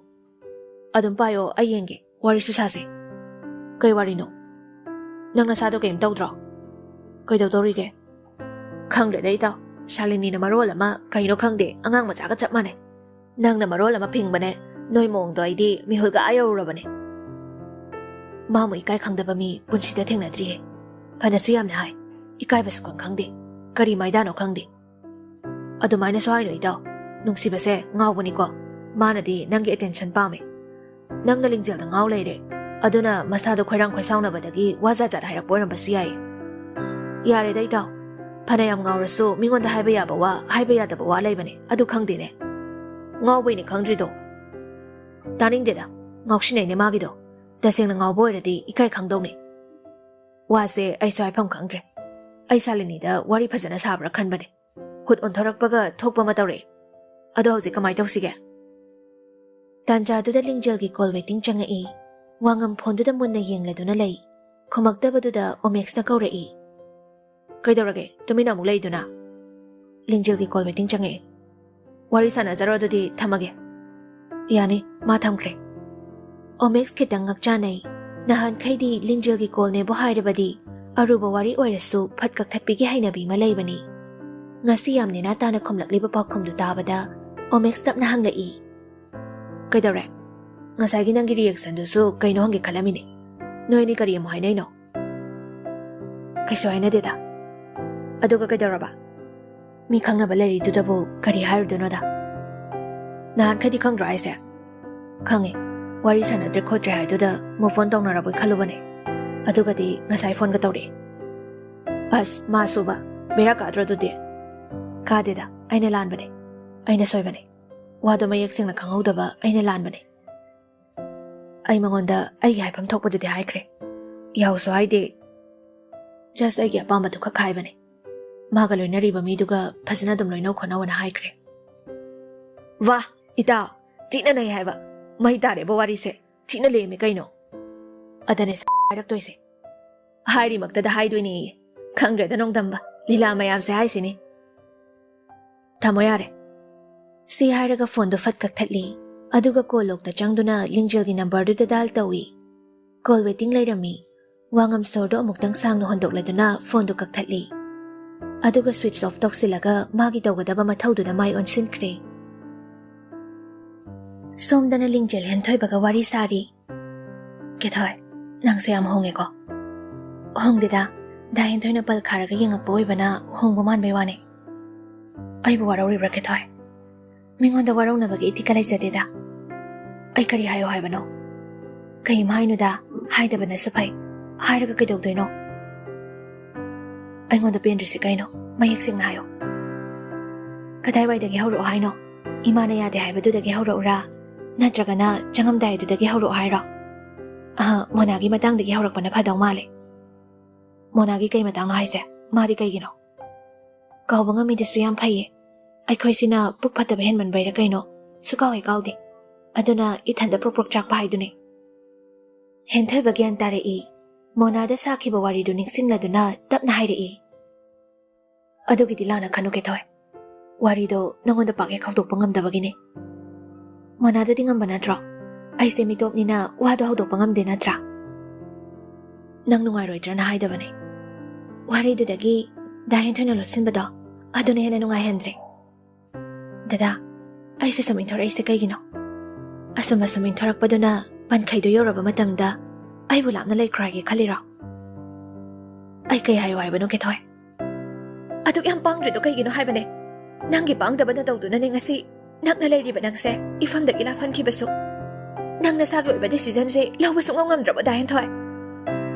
ꯑꯗꯨꯝ ꯄꯥꯏꯌꯣ, ꯑꯩ ꯌꯦꯡꯒꯦ꯫ ꯋꯥꯔꯤꯁꯨ ꯁꯥꯁꯦ꯫ ꯀꯩ ꯋꯥꯔꯤꯅꯣ? ꯅꯪ ꯅꯁꯥꯗꯣ ꯀꯩꯝ ꯇꯧꯗ꯭ꯔꯣ? ꯀꯩꯗꯧꯗꯧꯔꯤꯒꯦ? ꯈꯪꯗ꯭ꯔꯦꯗ ꯏꯇꯥꯎ, ꯁꯥꯂꯤꯅꯤꯅ ꯃꯔꯣꯜ ꯑꯃ ꯀꯩꯅꯣ ꯈꯪꯗꯦ, ꯑꯉꯥꯡ ꯃꯆꯥꯒ ꯆꯞ ꯃꯥꯟꯅꯩ꯫ ꯅꯪꯅ ꯃꯔꯣꯜ ꯑꯃ ꯐꯤꯡꯕꯅꯦ, ꯅꯣꯏ ꯃꯑꯣꯡꯗꯣ ꯑꯩꯗꯤ ꯃꯤꯍꯨꯜꯒ ꯑꯥ ꯌꯧꯔꯨꯔꯕꯅꯦ꯫ ꯃꯥꯃꯨꯛ ꯏꯀꯥꯏ ꯈꯪꯗꯕ ꯃꯤ ꯄꯨꯟꯁꯤꯗ ꯊꯦꯡꯅꯗ꯭ꯔꯤꯌꯦ꯫ ꯐꯅꯁꯨ ꯌꯥꯝꯅ ꯍꯥꯏ, ꯏꯀꯥꯏꯕ ꯁꯨꯈꯪ ꯈꯪꯗꯦ꯫ ꯀꯔꯤ ꯃꯥꯏꯗꯥꯅꯣ ꯈꯪꯗꯦ꯫ ꯑꯗꯨꯃꯥꯏꯅꯁꯨ ꯍꯥꯏꯅꯨ ꯏꯇꯥꯎ, ꯅꯨꯡꯁꯤꯕꯁꯦ ꯉꯥꯎꯕꯅꯤꯀꯣ꯫ ꯃꯥꯅꯗꯤ ꯅꯪꯒꯤ attention ꯄꯥꯝꯃꯦ꯫ ꯅꯪꯅ ꯂꯤꯡꯖꯦꯜꯗ ꯉꯥꯎ ꯂꯩꯔꯦ꯫ ꯑꯗꯨꯅ ꯃꯁꯥꯗꯣ ꯈꯣꯏꯔꯥꯡ ꯈꯣꯏꯁꯥꯎꯅꯕꯗꯒꯤ ꯋꯥ ꯖꯥꯠ ꯖꯥꯠ ꯍꯥꯏꯔꯛꯄ ꯑꯣꯏꯔꯝꯕꯁꯨ ꯌꯥꯏ꯫ ꯌꯥꯔꯦꯗ ꯏꯇꯥꯎ, ꯐꯅ ꯌꯥꯝ ꯉꯥꯎꯔꯁꯨ ꯃꯤꯉꯣꯟꯗ ꯍꯥꯏꯕ ꯌꯥꯕ ꯋꯥ, ꯍꯥꯏꯕ ꯌꯥꯗꯕ ꯋꯥ ꯂꯩꯕꯅꯦ, ꯑꯗꯨ ꯈꯪꯗꯦꯅꯦ꯫ ꯉꯥꯎꯕꯩꯅꯦ ꯈꯪꯗ꯭ꯔꯤꯗꯣ꯫ ꯇꯥꯅꯤꯡꯗꯦꯗ, ꯉꯥꯎꯁꯤꯟꯅꯩꯅꯦ ꯃꯥꯒꯤꯗꯣ꯫ ꯇꯁꯦꯡꯅ ꯉꯥꯎꯕ ꯑꯣꯏꯔꯗꯤ ꯏꯀꯥꯏ ꯈꯪꯗꯧꯅꯦ꯫ ꯋꯥꯁꯦ ꯑꯩꯁꯨ ꯍꯥꯏꯐꯝ ꯈꯪꯗ꯭ꯔꯦ꯫ ꯑꯩ ꯁꯥꯂꯤꯅꯤꯗ ꯋꯥꯔꯤ ꯐꯖꯅ ꯁꯥꯕ꯭ꯔꯥ ꯈꯟꯕꯅꯦ꯫ ꯈꯨꯠ ꯑꯣꯟꯊꯣꯔꯛꯄꯒ ꯊꯣꯛꯄ ꯑꯃ ꯇꯧꯔꯛꯑꯦ꯫ ꯑꯗꯣ ꯍꯧꯖꯤꯛ ꯀꯃꯥꯏ ꯇꯧꯁꯤꯒꯦ? ꯇꯥꯟꯖꯥꯗꯨꯗ ꯂꯤꯡꯖꯦꯜꯒꯤ call waiting ꯆꯪꯉꯛꯏ꯫ ꯋꯥꯉꯝ phoneꯗꯨꯗ ꯃꯨꯟꯅ ꯌꯦꯡꯂꯗꯨꯅ ꯂꯩ꯫ ꯈꯨꯝꯃꯛꯇꯕꯗꯨꯗ ꯑꯣꯃꯦꯛꯁꯅ ꯀꯧꯔꯛꯏ꯫ "ꯀꯩꯗꯧꯔꯒꯦ? ꯇꯨꯃꯤꯟꯅ ꯑꯃꯨꯛ ꯂꯩꯗꯨꯅ?" "ꯂꯤꯡꯖꯦꯜꯒꯤ call waiting ꯆꯪꯉꯛꯑꯦ꯫ ꯋꯥꯔꯤ ꯁꯥꯟꯅꯖꯔꯣ, ꯑꯗꯨꯗꯤ ꯊꯝꯃꯒꯦ꯫" "ꯌꯥꯅꯤ, ꯃꯥ ꯊꯝꯈ꯭ꯔꯦ꯫" ꯑꯣꯃꯦꯛꯁ ꯈꯤꯇꯪ ꯉꯛꯆꯥꯅꯩ꯫ ꯅꯍꯥꯟꯈꯩꯗꯤ ꯂꯤꯡꯖꯦꯜꯒꯤ callꯅꯦꯕꯨ ꯍꯥꯏꯔꯕꯗꯤ ꯑꯔꯨꯕ ꯋꯥꯔꯤ ꯑꯣꯏꯔꯁꯨ ꯐꯠ ꯀꯛꯊꯠꯄꯤꯒꯤ ꯍꯩꯅꯕꯤ ꯑꯃ ꯂꯩꯕꯅꯤ꯫ ꯉꯁꯤ ꯌꯥꯝ ꯅꯦꯅꯥ ꯇꯥꯅ ꯈꯨꯝꯂꯛꯂꯤꯕ ꯄꯥꯎꯈꯨꯝꯗꯨ ꯇꯥꯕꯗ ꯑꯣꯃꯦꯛꯁ ꯇꯞꯅ ꯍꯪꯂꯛꯏ꯫ "ꯀꯩꯗꯧꯔꯦ? ꯉꯁꯥꯏꯒꯤ ꯅꯪꯒꯤ reactionꯗꯨꯁꯨ ꯀꯩꯅꯣ ꯍꯪꯒꯦ ꯈꯜꯂꯝꯃꯤꯅꯦ꯫ ꯅꯣꯏ ꯑꯅꯤ ꯀꯔꯤ ꯑꯃꯨꯛ ꯍꯥꯏꯅꯩꯅꯣ?" "ꯀꯩꯁꯨ ꯍꯥꯏꯅꯗꯦꯗ꯫" "ꯑꯗꯨꯒ ꯀꯩꯗꯧꯔꯕ? ꯃꯤ ꯈꯪꯅꯕ ꯂꯩꯔꯤꯗꯨꯗꯕꯨ ꯀꯔꯤ ꯍꯥꯏꯔꯨꯗꯣꯏꯅꯣꯗ?" "ꯅꯍꯥꯟꯈꯩꯗꯤ ꯈꯪꯗ꯭ꯔꯣ ꯍꯥꯏꯁꯦ?" "ꯈꯪꯉꯦ꯫ ꯋꯥꯔꯤ ꯁꯥꯟꯅꯗ꯭ꯔꯦ ꯈꯣꯠꯇ꯭ꯔꯦ ꯍꯥꯏꯗꯨꯗ move on ꯇꯧꯅꯔꯕꯣꯏ ꯈꯜꯂꯨꯕꯅꯦ꯫ ꯑꯗꯨꯒꯗꯤ ꯉꯁꯥꯏ phoneꯒ ꯇꯧꯔꯛꯑꯦ꯫" "ꯑꯁ, ꯃꯥꯁꯨꯕ꯫ ꯕꯦꯔꯥ ꯀꯥꯗ꯭ꯔꯣ ꯑꯗꯨꯗꯤ?" "ꯀꯥꯗꯦꯗ, ꯑꯩꯅ ꯂꯥꯟꯕꯅꯦ꯫ ꯑꯩꯅ ꯁꯣꯏꯕꯅꯦ꯫ ꯋꯥꯗꯣ ꯃꯌꯦꯛ ꯁꯦꯡꯅ ꯈꯪꯍꯧꯗꯕ ꯑꯩꯅ ꯂꯥꯟꯕꯅꯦ꯫ ꯑꯩ ꯃꯉꯣꯟꯗ ꯑꯩꯒꯤ ꯍꯥꯏꯐꯝ ꯊꯣꯛꯄꯗꯨꯗꯤ ꯍꯥꯏꯈ꯭ꯔꯦ꯫ ꯌꯥꯎꯁꯨ ꯍꯥꯏꯗꯦ꯫ Just ꯑꯩꯒꯤ ꯑꯄꯥꯝꯕꯗꯨ ꯈꯛ ꯍꯥꯏꯕꯅꯦ꯫ ꯃꯥꯒ ꯂꯣꯏꯅꯔꯤꯕ ꯃꯤꯗꯨꯒ ꯐꯖꯅ ꯑꯗꯨꯝ ꯂꯣꯏꯅꯧ ꯈꯣꯠꯅꯧꯅ ꯍꯥꯏꯈ꯭ꯔꯦ꯫" "ꯋꯥ, ꯏꯇꯥ, ꯊꯤꯅ ꯅꯩ ꯍꯥꯏꯕ꯫ ꯃꯩ ꯇꯥꯔꯦꯕ ꯋꯥꯔꯤꯁꯦ꯫ ꯊꯤꯅ ꯂꯦꯝꯃꯦ ꯀꯩꯅꯣ꯫" "ꯑꯗꯅꯦ ꯁ-, ꯍꯥꯏꯔꯛꯇꯣꯏꯁꯦ꯫" "ꯍꯥꯏꯔꯤꯃꯛꯇꯗ ꯍꯥꯏꯗꯣꯏꯅꯦꯌꯦ꯫ ꯈꯪꯗ꯭ꯔꯦꯗ ꯅꯣꯡꯗꯝꯕ, ꯂꯤꯂꯥ ꯃꯌꯥꯝꯁꯦ ꯍꯥꯏꯁꯤꯅꯤ꯫ ꯊꯝꯃꯣ ꯌꯥꯔꯦ꯫" ꯁꯤ ꯍꯥꯏꯔꯒ phoneꯗꯨ ꯐꯠ ꯀꯛꯊꯠꯂꯤ꯫ ꯑꯗꯨꯒ call logꯇ ꯆꯪꯗꯨꯅ ꯂꯤꯡꯖꯦꯜꯒꯤ numberꯗꯨꯗ dial ꯇꯧꯏ꯫ Call waiting ꯂꯩꯔꯝꯃꯤ꯫ ꯋꯥꯉꯝ ꯁꯣꯔꯗꯨ ꯑꯃꯨꯛꯇꯪ ꯁꯥꯡꯅ ꯍꯣꯟꯗꯣꯛꯂꯗꯨꯅ phoneꯗꯨ ꯀꯛꯊꯠꯂꯤ꯫ ꯑꯗꯨꯒ switch off ꯇꯧꯁꯤꯜꯂꯒ ꯃꯥꯒꯤ ꯇꯧꯒꯗꯕ ꯃꯊꯧꯗꯨꯗ ꯃꯥꯏ ꯑꯣꯟꯁꯤꯟꯈ꯭ꯔꯦ꯫ ꯁꯣꯝꯗꯅ ꯂꯤꯡꯖꯦꯜ ꯍꯦꯟꯊꯣꯏꯕꯒ ꯋꯥꯔꯤ ꯁꯥꯔꯤ꯫ "ꯀꯦꯊꯣꯏ, ꯅꯪꯁꯦ ꯌꯥꯝ ꯍꯣꯡꯉꯦꯀꯣ?" "ꯍꯣꯡꯗꯦꯗ, ꯗꯥ ꯍꯦꯟꯊꯣꯏꯅ ꯄꯜ ꯈꯥꯔꯒ ꯌꯦꯡꯉꯛꯄ ꯑꯣꯏꯕꯅ ꯍꯣꯡꯕ ꯃꯥꯟꯕꯩ ꯋꯥꯅꯤ꯫" "ꯑꯩꯕꯨ ꯋꯥꯔꯧꯔꯤꯕ꯭ꯔꯥ ꯀꯦꯊꯣꯏ? ꯃꯤꯉꯣꯟꯗ ꯋꯥꯔꯧꯅꯕꯒꯤ ꯏꯊꯤꯛꯀ ꯂꯩꯖꯗꯦꯗ꯫ ꯑꯩ ꯀꯔꯤ ꯍꯥꯏꯌꯣ ꯍꯥꯏꯕꯅꯣ? ꯀꯩ ꯑꯃ ꯍꯥꯏꯅꯨꯗ, ꯍꯥꯏꯗꯕꯅꯁꯨ ꯐꯩ꯫ ꯍꯥꯏꯔꯒ ꯀꯩꯗꯧꯗꯣꯏꯅꯣ? ꯑꯩꯉꯣꯟꯗ ꯄꯦꯟꯗ꯭ꯔꯤꯁꯦ ꯀꯩꯅꯣ? ꯃꯌꯦꯛ ꯁꯦꯡꯅ ꯍꯥꯏꯌꯣ꯫ ꯀꯗꯥꯏꯋꯥꯏꯗꯒꯤ ꯍꯧꯔꯛꯑꯣ ꯍꯥꯏꯅꯣ? ꯏꯃꯥꯅ ꯌꯥꯗꯦ ꯍꯥꯏꯕꯗꯨꯗꯒꯤ ꯍꯧꯔꯛꯎꯔꯥ? ꯅꯠꯇ꯭ꯔꯒꯅ ꯆꯪꯉꯝꯗꯥꯏꯗꯨꯗꯒꯤ ꯍꯧꯔꯛꯑꯣ ꯍꯥꯏꯔꯣ?" "ꯑꯍ, ꯃꯣꯅꯥꯒꯤ ꯃꯇꯥꯡꯗꯒꯤ ꯍꯧꯔꯛꯄꯅ ꯐꯗꯧ ꯃꯥꯜꯂꯦ꯫" "ꯃꯣꯅꯥꯒꯤ ꯀꯩ ꯃꯇꯥꯡꯅꯣ ꯍꯥꯏꯁꯦ? ꯃꯥꯗꯤ ꯀꯩꯒꯤꯅꯣ?" "ꯀꯥꯎꯕ ꯉꯝꯃꯤꯗꯨꯁꯨ ꯌꯥꯝ ꯐꯩꯌꯦ꯫ ꯑꯩꯈꯣꯏꯁꯤꯅ ꯄꯨꯛ ꯐꯠꯇꯕ ꯍꯦꯟꯃꯟꯕꯩꯔ ꯀꯩꯅꯣ, ꯁꯨꯀꯥꯎ ꯍꯦꯛ ꯀꯥꯎꯗꯦ꯫ ꯑꯗꯨꯅ ꯏꯊꯟꯗ ꯄ꯭ꯔꯣꯛ ꯄ꯭ꯔꯣꯛ ꯆꯥꯛꯄ ꯍꯥꯏꯗꯨꯅꯤ꯫" ꯍꯦꯟꯊꯣꯏꯕ ꯒ꯭ꯌꯥꯟ ꯇꯥꯔꯛꯏ꯫ ꯃꯣꯅꯥꯗ ꯁꯥꯈꯤꯕ ꯋꯥꯔꯤꯗꯨ ꯅꯤꯡꯁꯤꯡꯂꯗꯨꯅ ꯇꯞꯅ ꯍꯥꯏꯔꯛꯏ, "ꯑꯗꯨꯒꯤꯗꯤ ꯂꯥꯟꯅ ꯈꯟꯅꯨ ꯀꯦꯊꯣꯏ꯫ ꯋꯥꯔꯤꯗꯣ ꯅꯉꯣꯟꯗ ꯄꯥꯛ ꯍꯦꯛ ꯍꯧꯗꯣꯛꯄ ꯉꯝꯗꯕꯒꯤꯅꯦ꯫ ꯃꯣꯅꯥꯗꯗꯤ ꯉꯝꯕ ꯅꯠꯇ꯭ꯔꯣ? ꯑꯩꯁꯦ ꯃꯤꯇꯣꯞꯅꯤꯅ ꯋꯥꯗꯣ ꯍꯧꯗꯣꯛꯄ ꯉꯝꯗꯦ ꯅꯠꯇ꯭ꯔꯥ? ꯅꯪ ꯅꯨꯡꯉꯥꯏꯔꯣꯏꯗ꯭ꯔꯅ ꯍꯥꯏꯗꯕꯅꯦ꯫ ꯋꯥꯔꯤꯗꯨꯗꯒꯤ ꯗꯥ ꯍꯦꯟꯊꯣꯏꯅ ꯂꯣꯠꯁꯤꯟꯕꯗꯣ ꯑꯗꯨꯅ ꯍꯦꯟꯅ ꯅꯨꯡꯉꯥꯏꯍꯟꯗ꯭ꯔꯦ꯫ ꯗꯗꯥ, ꯑꯩꯁꯦ ꯁꯨꯝ ꯏꯟꯊꯣꯔꯛꯏꯁꯦ ꯀꯩꯒꯤꯅꯣ? ꯑꯁꯨꯝ ꯑꯁꯨꯝ ꯏꯟꯊꯣꯔꯛꯄꯗꯨꯅ ꯄꯟꯈꯩꯗꯣ ꯌꯧꯔꯕ ꯃꯇꯝꯗ ꯑꯩꯕꯨ ꯂꯥꯞꯅ ꯂꯩꯈ꯭ꯔꯣ ꯍꯥꯏꯒꯦ ꯈꯜꯂꯤꯔꯣ? ꯑꯩ ꯀꯩ ꯍꯥꯏꯌꯨ ꯍꯥꯏꯕꯅꯣ ꯀꯦꯊꯣꯏ? ꯑꯗꯨꯛ ꯌꯥꯝ ꯄꯥꯡꯗ꯭ꯔꯤꯗꯣ ꯀꯩꯒꯤꯅꯣ ꯍꯥꯏꯕꯅꯦ? ꯅꯪꯒꯤ ꯄꯥꯡꯗꯕ ꯅꯇꯧꯗꯨꯅꯅꯦ ꯉꯁꯤ ꯅꯛꯅ ꯂꯩꯔꯤꯕ ꯅꯪꯁꯦ ꯏꯐꯝꯗꯒꯤ ꯂꯥꯞꯍꯟꯈꯤꯕꯁꯨ꯫ ꯅꯪ ꯅꯁꯥꯒꯤ ꯑꯣꯏꯕ decisionꯁꯦ ꯂꯧꯕ ꯁꯨꯡꯉꯝ ꯉꯝꯗ꯭ꯔꯕꯣ ꯗꯥ ꯍꯦꯟꯊꯣꯏ?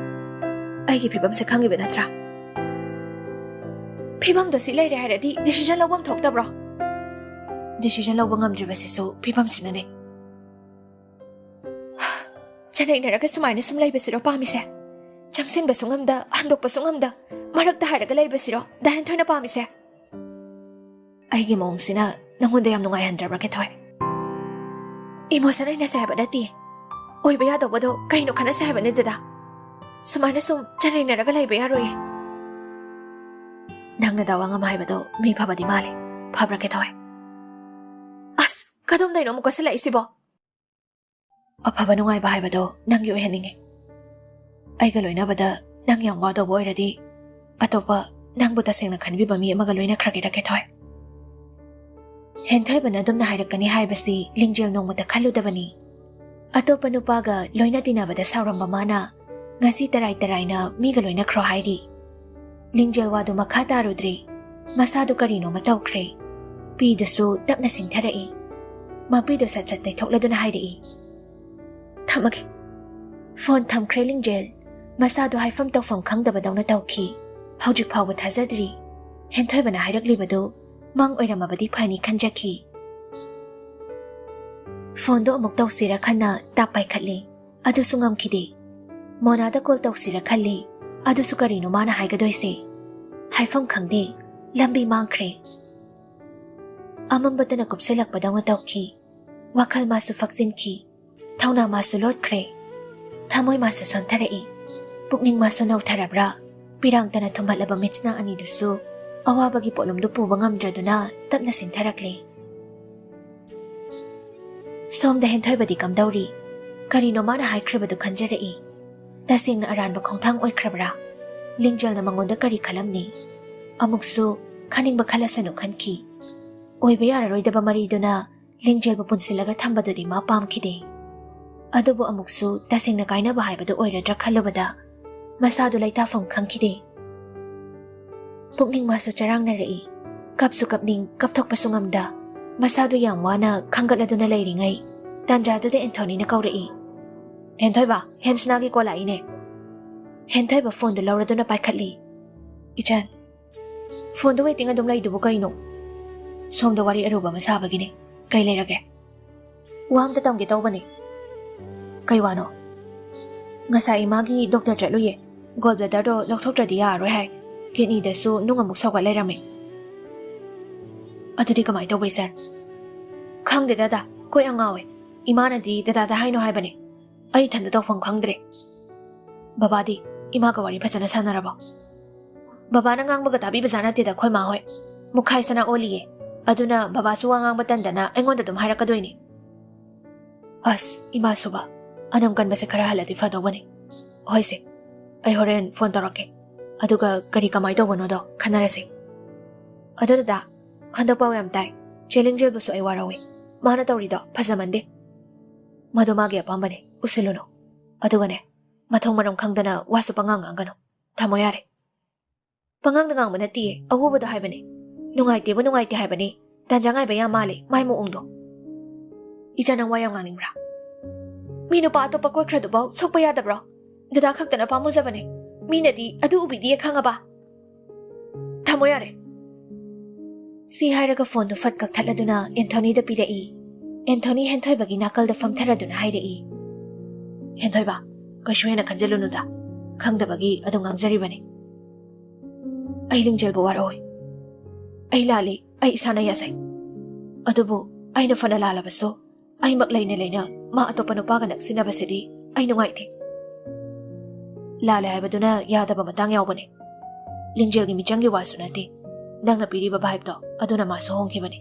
ꯑꯩꯒꯤ ꯐꯤꯕꯝꯁꯦ ꯈꯪꯉꯤꯕ ꯅꯠꯇ꯭ꯔꯥ? ꯐꯤꯕꯝꯗꯣ ꯁꯤ ꯂꯩꯔꯦ ꯍꯥꯏꯔꯗꯤ decision ꯂꯧꯐꯝ ꯊꯣꯛꯇꯕ꯭ꯔꯣ? Decision ꯂꯧꯕ ꯉꯝꯗ꯭ꯔꯤꯕꯁꯤꯁꯨ ꯐꯤꯕꯝꯁꯤꯅꯅꯦ꯫ ꯆꯅꯩꯅꯔꯒ ꯁꯨꯃꯥꯏꯅ ꯁꯨꯝ ꯂꯩꯕꯁꯤꯔꯣ ꯄꯥꯝꯃꯤꯁꯦ? ꯆꯪꯁꯤꯟꯕꯁꯨ ꯉꯝꯗ, ꯍꯟꯗꯣꯛꯄꯁꯨ ꯉꯝꯗ, ꯃꯔꯛꯇ ꯍꯥꯏꯔꯒ ꯂꯩꯕꯁꯤꯔꯣ ꯗꯥ ꯍꯦꯟꯊꯣꯏꯅ ꯄꯥꯝꯃꯤꯁꯦ? ꯑꯩꯒꯤ ꯃꯑꯣꯡꯁꯤꯅ ꯅꯉꯣꯟꯗ ꯌꯥꯝ ꯅꯨꯡꯉꯥꯏꯍꯟꯗ꯭ꯔꯕ꯭ꯔꯥ ꯀꯦꯊꯣꯏ? Emotion ꯂꯩꯅꯁꯦ ꯍꯥꯏꯕ ꯅꯠꯇꯦ꯫ ꯑꯣꯏꯕ ꯌꯥꯗꯧꯕꯗꯣ ꯀꯩꯅꯣ ꯈꯟꯅꯁꯦ ꯍꯥꯏꯕꯅꯦ ꯗꯗꯥ꯫ ꯁꯨꯃꯥꯏꯅ ꯁꯨꯝ ꯆꯅꯩꯅꯔꯒ ꯂꯩꯕ ꯌꯥꯔꯣꯏꯌꯦ꯫ ꯅꯪꯅ ꯗꯥ ꯋꯥꯉꯝ ꯍꯥꯏꯕꯗꯣ ꯃꯤ ꯐꯕꯗꯤ ꯃꯥꯜꯂꯦ꯫ ꯐꯕ꯭ꯔꯥ ꯀꯦꯊꯣꯏ? ꯑꯁ, ꯀꯗꯣꯝꯗꯩꯅꯣ ꯑꯃꯨꯛ ꯀꯣꯠꯁꯤꯜꯂꯛꯏꯁꯤꯕꯣ? ꯑꯐꯕ ꯅꯨꯡꯉꯥꯏꯕ ꯍꯥꯏꯕꯗꯣ ꯅꯪꯒꯤ ꯑꯣꯏꯍꯟꯅꯤꯡꯉꯤ꯫ ꯑꯩꯒ ꯂꯣꯏꯅꯕꯗ ꯅꯪ ꯌꯥꯝ ꯋꯥꯗꯧꯕ ꯑꯣꯏꯔꯗꯤ ꯑꯇꯣꯞꯄ ꯅꯪꯕꯨ ꯇꯁꯦꯡꯅ ꯈꯟꯕꯤꯕ ꯃꯤ ꯑꯃꯒ ꯂꯣꯏꯅꯈ꯭ꯔꯒꯦꯔꯥ ꯀꯦꯊꯣꯏ? ꯍꯦꯟꯊꯣꯏꯕꯅ ꯑꯗꯨꯝꯅ ꯍꯥꯏꯔꯛꯀꯅꯤ ꯍꯥꯏꯕꯁꯤ ꯂꯤꯡꯖꯦꯜ ꯅꯣꯡꯃꯇ ꯈꯜꯂꯨꯗꯕꯅꯤ꯫ ꯑꯇꯣꯞꯄ ꯅꯨꯄꯥꯒ ꯂꯣꯏꯅ ꯇꯤꯟꯅꯕꯗ ꯁꯥꯎꯔꯝꯕ ꯃꯥꯅ ꯉꯁꯤ ꯇꯔꯥꯏ ꯇꯔꯥꯏꯅ ꯃꯤꯒ ꯂꯣꯏꯅꯈ꯭ꯔꯣ ꯍꯥꯏꯔꯤ꯫ ꯂꯤꯡꯖꯦꯜ ꯋꯥꯗꯨ ꯃꯈꯥ ꯇꯥꯔꯨꯗ꯭ꯔꯤ꯫ ꯃꯁꯥꯗꯨ ꯀꯔꯤꯅꯣꯃ ꯇꯧꯈ꯭ꯔꯦ꯫ ꯄꯤꯗꯨꯁꯨ ꯇꯞꯅ ꯁꯤꯡꯊꯔꯛꯏ꯫ ꯃꯄꯤꯗꯨ ꯁꯠ ꯁꯠ ꯇꯩꯊꯣꯛꯂꯗꯨꯅ ꯍꯥꯏꯔꯛꯏ, "ꯊꯝꯃꯒꯦ꯫" ꯐꯣꯟ ꯊꯝꯈ꯭ꯔꯦ ꯂꯤꯡꯖꯦꯜ꯫ ꯃꯁꯥꯗꯨ ꯍꯥꯏꯐꯝ ꯇꯧꯐꯝ ꯈꯪꯗꯕꯗꯧꯅ ꯇꯧꯈꯤ꯫ ꯍꯧꯖꯤꯛ ꯐꯥꯎꯕ ꯊꯥꯖꯗ꯭ꯔꯤ꯫ ꯍꯦꯟꯊꯣꯏꯕꯅ ꯍꯥꯏꯔꯛꯂꯤꯕꯗꯨ ꯃꯪ ꯑꯣꯏꯔꯝꯃꯕꯗꯤ ꯐꯅꯤ ꯈꯟꯖꯈꯤ꯫ ꯐꯣꯟꯗꯣ ꯑꯃꯨꯛ ꯇꯧꯁꯤꯔ ꯈꯟꯅ ꯇꯥꯞ ꯄꯥꯏꯈꯠꯂꯤ꯫ ꯑꯗꯨꯁꯨ ꯉꯝꯈꯤꯗꯦ꯫ ꯃꯣꯅꯥꯗ ꯀꯣꯜ ꯇꯧꯁꯤꯔ ꯈꯜꯂꯤ꯫ ꯑꯗꯨꯁꯨ ꯀꯔꯤꯅꯣ ꯃꯥꯅ ꯍꯥꯏꯒꯗꯣꯏꯁꯦ? ꯍꯥꯏꯐꯝ ꯈꯪꯗꯦ꯫ ꯂꯝꯕꯤ ꯃꯥꯡꯈ꯭ꯔꯦ꯫ ꯑꯃꯝꯕꯇꯅ ꯀꯨꯞꯁꯤꯜꯂꯛꯄꯗꯧꯅ ꯇꯧꯈꯤ꯫ ꯋꯥꯈꯜ ꯃꯥꯁꯨ ꯐꯛꯆꯤꯟꯈꯤ꯫ ꯊꯧꯅꯥ ꯃꯥꯁꯨ ꯂꯣꯠꯈ꯭ꯔꯦ꯫ ꯊꯃꯣꯏ ꯃꯥꯁꯨ ꯁꯣꯟꯊꯔꯛꯏ꯫ ꯄꯨꯛꯅꯤꯡ ꯃꯥꯁꯨ ꯅꯧꯊꯔꯕ꯭ꯔꯥ? ꯄꯤꯔꯥꯡꯇꯅ ꯊꯨꯝꯍꯠꯂꯕ ꯃꯤꯠꯁꯅꯥ ꯑꯅꯤꯗꯨꯁꯨ ꯑꯋꯥꯕꯒꯤ ꯄꯣꯠꯂꯨꯝꯗꯨ ꯄꯨꯕ ꯉꯝꯗ꯭ꯔꯗꯨꯅ ꯇꯞꯅ ꯁꯤꯟꯊꯔꯛꯂꯤ꯫ ꯁꯣꯝꯗ ꯍꯦꯟꯊꯣꯏꯕꯗꯤ ꯀꯝꯗꯧꯔꯤ? ꯀꯔꯤꯅꯣ ꯃꯥꯅ ꯍꯥꯏꯈ꯭ꯔꯤꯕꯗꯨ ꯈꯟꯖꯔꯛꯏ꯫ ꯇꯁꯦꯡꯅ ꯑꯔꯥꯟꯕ ꯈꯣꯡꯊꯥꯡ ꯑꯣꯏꯈ꯭ꯔꯕ꯭ꯔꯥ? ꯂꯤꯡꯖꯦꯜꯅ ꯃꯉꯣꯟꯗ ꯀꯔꯤ ꯈꯜꯂꯝꯅꯤ? ꯑꯃꯨꯛꯁꯨ ꯈꯟꯅꯤꯡꯕ ꯈꯜꯂꯁꯅꯨ ꯈꯟꯈꯤ꯫ ꯑꯣꯏꯕ ꯌꯥꯔꯔꯣꯏꯗꯕ ꯃꯔꯤꯗꯨꯅ ꯂꯤꯡꯖꯦꯜꯕꯨ ꯄꯨꯟꯁꯤꯜꯂꯒ ꯊꯝꯕꯗꯨꯗꯤ ꯃꯥ ꯄꯥꯝꯈꯤꯗꯦ꯫ ꯑꯗꯨꯕꯨ ꯑꯃꯨꯛꯁꯨ ꯇꯁꯦꯡꯅ ꯀꯥꯏꯅꯕ ꯍꯥꯏꯕꯗꯨ ꯑꯣꯏꯔꯗ꯭ꯔꯥ ꯈꯜꯂꯨꯕꯗ ꯃꯁꯥꯗꯨ ꯂꯩꯇꯥꯐꯝ ꯈꯪꯈꯤꯗꯦ꯫ ꯄꯨꯛꯅꯤꯡ ꯃꯥꯁꯨ ꯆꯔꯥꯡꯅꯔꯛꯏ꯫ ꯀꯞꯁꯨ ꯀꯞꯅꯤꯡ, ꯀꯞꯊꯣꯛꯄꯁꯨ ꯉꯝꯗ ꯃꯁꯥꯗꯨ ꯌꯥꯝ ꯋꯥꯅ ꯈꯪꯒꯠꯂꯗꯨꯅ ꯂꯩꯔꯤꯉꯩ ꯇꯥꯟꯖꯥꯗꯨꯗ ꯑꯦꯟꯊꯣꯅꯤꯅ ꯀꯧꯔꯛꯏ꯫ "ꯍꯦꯟꯊꯣꯏꯕ, ꯍꯦꯟꯁꯅꯥꯒꯤ ꯀꯣꯜ ꯂꯥꯛꯏꯅꯦ꯫" ꯍꯦꯟꯊꯣꯏꯕ ꯐꯣꯟꯗꯨ ꯂꯧꯔꯗꯨꯅ ꯄꯥꯏꯈꯠꯂꯤ꯫ "ꯏꯆꯟ, ꯐꯣꯟꯗꯨ ꯋꯦꯇꯤꯡ ꯑꯗꯨꯝ ꯂꯩꯗꯨꯕꯨ ꯀꯩꯅꯣ?" "ꯁꯣꯝꯗ ꯋꯥꯔꯤ ꯑꯔꯨꯕ ꯑꯃ ꯁꯥꯕꯒꯤꯅꯦ꯫ ꯀꯩ ꯂꯩꯔꯒꯦ?" "ꯋꯥ ꯑꯝꯇ ꯇꯝꯒꯦ ꯇꯧꯕꯅꯦ꯫" "ꯀꯩ ꯋꯥꯅꯣ?" "ꯉꯁꯥꯏ ꯏꯃꯥꯒꯤ ꯗꯣꯛꯇꯔ ꯆꯠꯂꯨꯌꯦ꯫ ꯒꯣꯜ ꯕ꯭ꯂꯦꯗꯔꯗꯣ ꯂꯧꯊꯣꯛꯇ꯭ꯔꯗꯤ ꯌꯥꯔꯔꯣꯏ ꯍꯥꯏ꯫ ꯀꯤꯗꯅꯤꯗꯁꯨ ꯅꯨꯡ ꯑꯃꯨꯛ ꯁꯧꯒꯠ ꯂꯩꯔꯝꯃꯦ꯫" "ꯑꯗꯨꯗꯤ ꯀꯃꯥꯏꯅ ꯇꯧꯕ, ꯏꯆꯟ?" "ꯈꯪꯗꯦ ꯗꯗꯥ, ꯀꯣꯛ ꯌꯥꯝ ꯉꯥꯎꯋꯦ꯫ ꯏꯃꯥꯅꯗꯤ ꯗꯗꯥꯗ ꯍꯥꯏꯅꯣ ꯍꯥꯏꯕꯅꯦ꯫ ꯑꯩ ꯏꯊꯟꯗ ꯇꯧꯐꯝ ꯈꯪꯗ꯭ꯔꯦ꯫" "ꯕꯕꯥꯗꯤ ꯏꯃꯥꯒ ꯋꯥꯔꯤ ꯐꯖꯅ ꯁꯥꯟꯅꯔꯕꯣ?" "ꯕꯕꯥꯅ ꯉꯥꯡꯕꯒ ꯇꯥꯕꯤꯕꯖꯥꯠ ꯅꯠꯇꯦꯗ ꯑꯩꯈꯣꯏ ꯃꯥ ꯍꯣꯏ꯫ ꯃꯨꯛꯈꯥꯏ ꯁꯅꯥ ꯑꯣꯜꯂꯤꯌꯦ꯫ ꯑꯗꯨꯅ ꯕꯕꯥꯁꯨ ꯋꯥ ꯉꯥꯡꯕ ꯇꯟꯗꯅ ꯑꯩꯉꯣꯟꯗ ꯑꯗꯨꯝ ꯍꯥꯏꯔꯛꯀꯗꯣꯏꯅꯦ꯫" "ꯑꯁ, ꯏꯃꯥꯁꯨꯕ, ꯑꯅꯝ ꯀꯟꯕꯁꯦ ꯈꯔ ꯍꯜꯂꯗꯤ ꯐꯗꯧꯕꯅꯦ꯫ ꯍꯣꯏꯁꯦ, ꯑꯩ ꯍꯣꯔꯦꯟ ꯐꯣꯟ ꯇꯧꯔꯛꯀꯦ꯫ ꯑꯗꯨꯒ ꯀꯔꯤ ꯀꯃꯥꯏ ꯇꯧꯕꯅꯣꯗꯣ ꯈꯟꯅꯔꯁꯦ꯫ ꯑꯗꯣ ꯗꯗꯥ, ꯍꯟꯗꯛ ꯄꯥꯎ ꯌꯥꯝ ꯇꯥꯏ꯫ ꯆꯦ ꯂꯤꯡꯖꯦꯜꯕꯨꯁꯨ ꯑꯩ ꯋꯥꯔꯧꯏ꯫ ꯃꯥꯅ ꯇꯧꯔꯤꯗꯣ ꯐꯖꯃꯟꯗꯦ꯫ ꯃꯗꯨ ꯃꯥꯒꯤ ꯑꯄꯥꯝꯕꯅꯦ, ꯎꯁꯤꯜꯂꯨꯅꯨ꯫ ꯑꯗꯨꯒꯅꯦ, ꯃꯊꯣꯡ ꯃꯔꯝ ꯈꯪꯗꯅ ꯋꯥꯁꯨ ꯄꯉꯥꯡ ꯉꯥꯡꯒꯅꯨ꯫ ꯊꯝꯃꯣ ꯌꯥꯔꯦ꯫" "ꯄꯉꯥꯡꯗ ꯉꯥꯡꯕ ꯅꯠꯇꯤꯌꯦ, ꯑꯋꯨꯕꯗꯣ ꯍꯥꯏꯕꯅꯦ꯫ ꯅꯨꯡꯉꯥꯏꯇꯦꯕꯨ ꯅꯨꯡꯉꯥꯏꯇꯦ ꯍꯥꯏꯕꯅꯤ꯫ ꯇꯥꯟꯖꯥ ꯉꯥꯏꯕ ꯌꯥꯝ ꯃꯥꯜꯂꯦ ꯃꯥꯏ ꯃꯑꯣꯡꯗꯣ꯫" "ꯏꯆꯥ, ꯅꯪ ꯋꯥ ꯌꯥꯝ ꯉꯥꯡꯅꯤꯡꯕ꯭ꯔꯥ? ꯃꯤ ꯅꯨꯄꯥ ꯑꯇꯣꯞꯄ ꯀꯣꯏꯈ꯭ꯔꯗꯨꯐꯥꯎ ꯁꯣꯛꯄ ꯌꯥꯗꯕ꯭ꯔꯣ? ꯗꯗꯥ ꯈꯛꯇꯅ ꯄꯥꯝꯃꯨꯖꯕꯅꯦ꯫ ꯃꯤꯅꯗꯤ ꯑꯗꯨ ꯎꯕꯤꯗꯦ ꯈꯪꯉꯕ?" "ꯊꯝꯃꯣ ꯌꯥꯔꯦ꯫" ꯁꯤ ꯍꯥꯏꯔꯒ ꯐꯣꯟꯗꯨ ꯐꯠ ꯀꯛꯊꯠꯂꯗꯨꯅ ꯑꯦꯟꯊꯣꯅꯤꯗ ꯄꯤꯔꯛꯏ꯫ ꯑꯦꯟꯊꯣꯅꯤ ꯍꯦꯟꯊꯣꯏꯕꯒꯤ ꯅꯥꯀꯜꯗ ꯐꯝꯊꯔꯗꯨꯅ ꯍꯥꯏꯔꯛꯏ, "ꯍꯦꯟꯊꯣꯏꯕ, ꯀꯩꯁꯨ ꯍꯦꯟꯅ ꯈꯟꯖꯤꯜꯂꯨꯅꯨꯗ꯫ ꯈꯪꯗꯕꯒꯤ ꯑꯗꯨꯝ ꯉꯥꯡꯖꯔꯤꯕꯅꯤ꯫ ꯑꯩ ꯂꯤꯡꯖꯦꯜꯕꯨ ꯋꯥꯔꯧꯏ꯫ ꯑꯩ ꯂꯥꯜꯂꯤ, ꯑꯩ ꯏꯁꯥꯅ ꯌꯥꯖꯩ꯫ ꯑꯗꯨꯕꯨ ꯑꯩꯅ ꯐꯅ ꯂꯥꯜꯂꯕꯁꯨ ꯑꯩꯃꯛ ꯂꯩꯅ ꯂꯩꯅ ꯃꯥ ꯑꯇꯣꯞꯄ ꯅꯨꯄꯥꯒ ꯅꯛꯁꯤꯟꯅꯕꯁꯤꯗꯤ ꯑꯩ ꯅꯨꯡꯉꯥꯏꯇꯦ꯫ ꯂꯥꯜꯂꯦ ꯍꯥꯏꯕꯗꯨꯅ ꯌꯥꯗꯕ ꯃꯇꯥꯡ ꯌꯥꯎꯕꯅꯦ꯫ ꯂꯤꯡꯖꯦꯜꯒꯤ ꯃꯤꯆꯪꯒꯤ ꯋꯥꯁꯨ ꯅꯠꯇꯦ꯫ ꯅꯪꯅ ꯄꯤꯔꯤꯕ vibeꯇꯣ ꯑꯗꯨꯅ ꯃꯥꯁꯨ ꯍꯣꯡꯈꯤꯕꯅꯤ꯫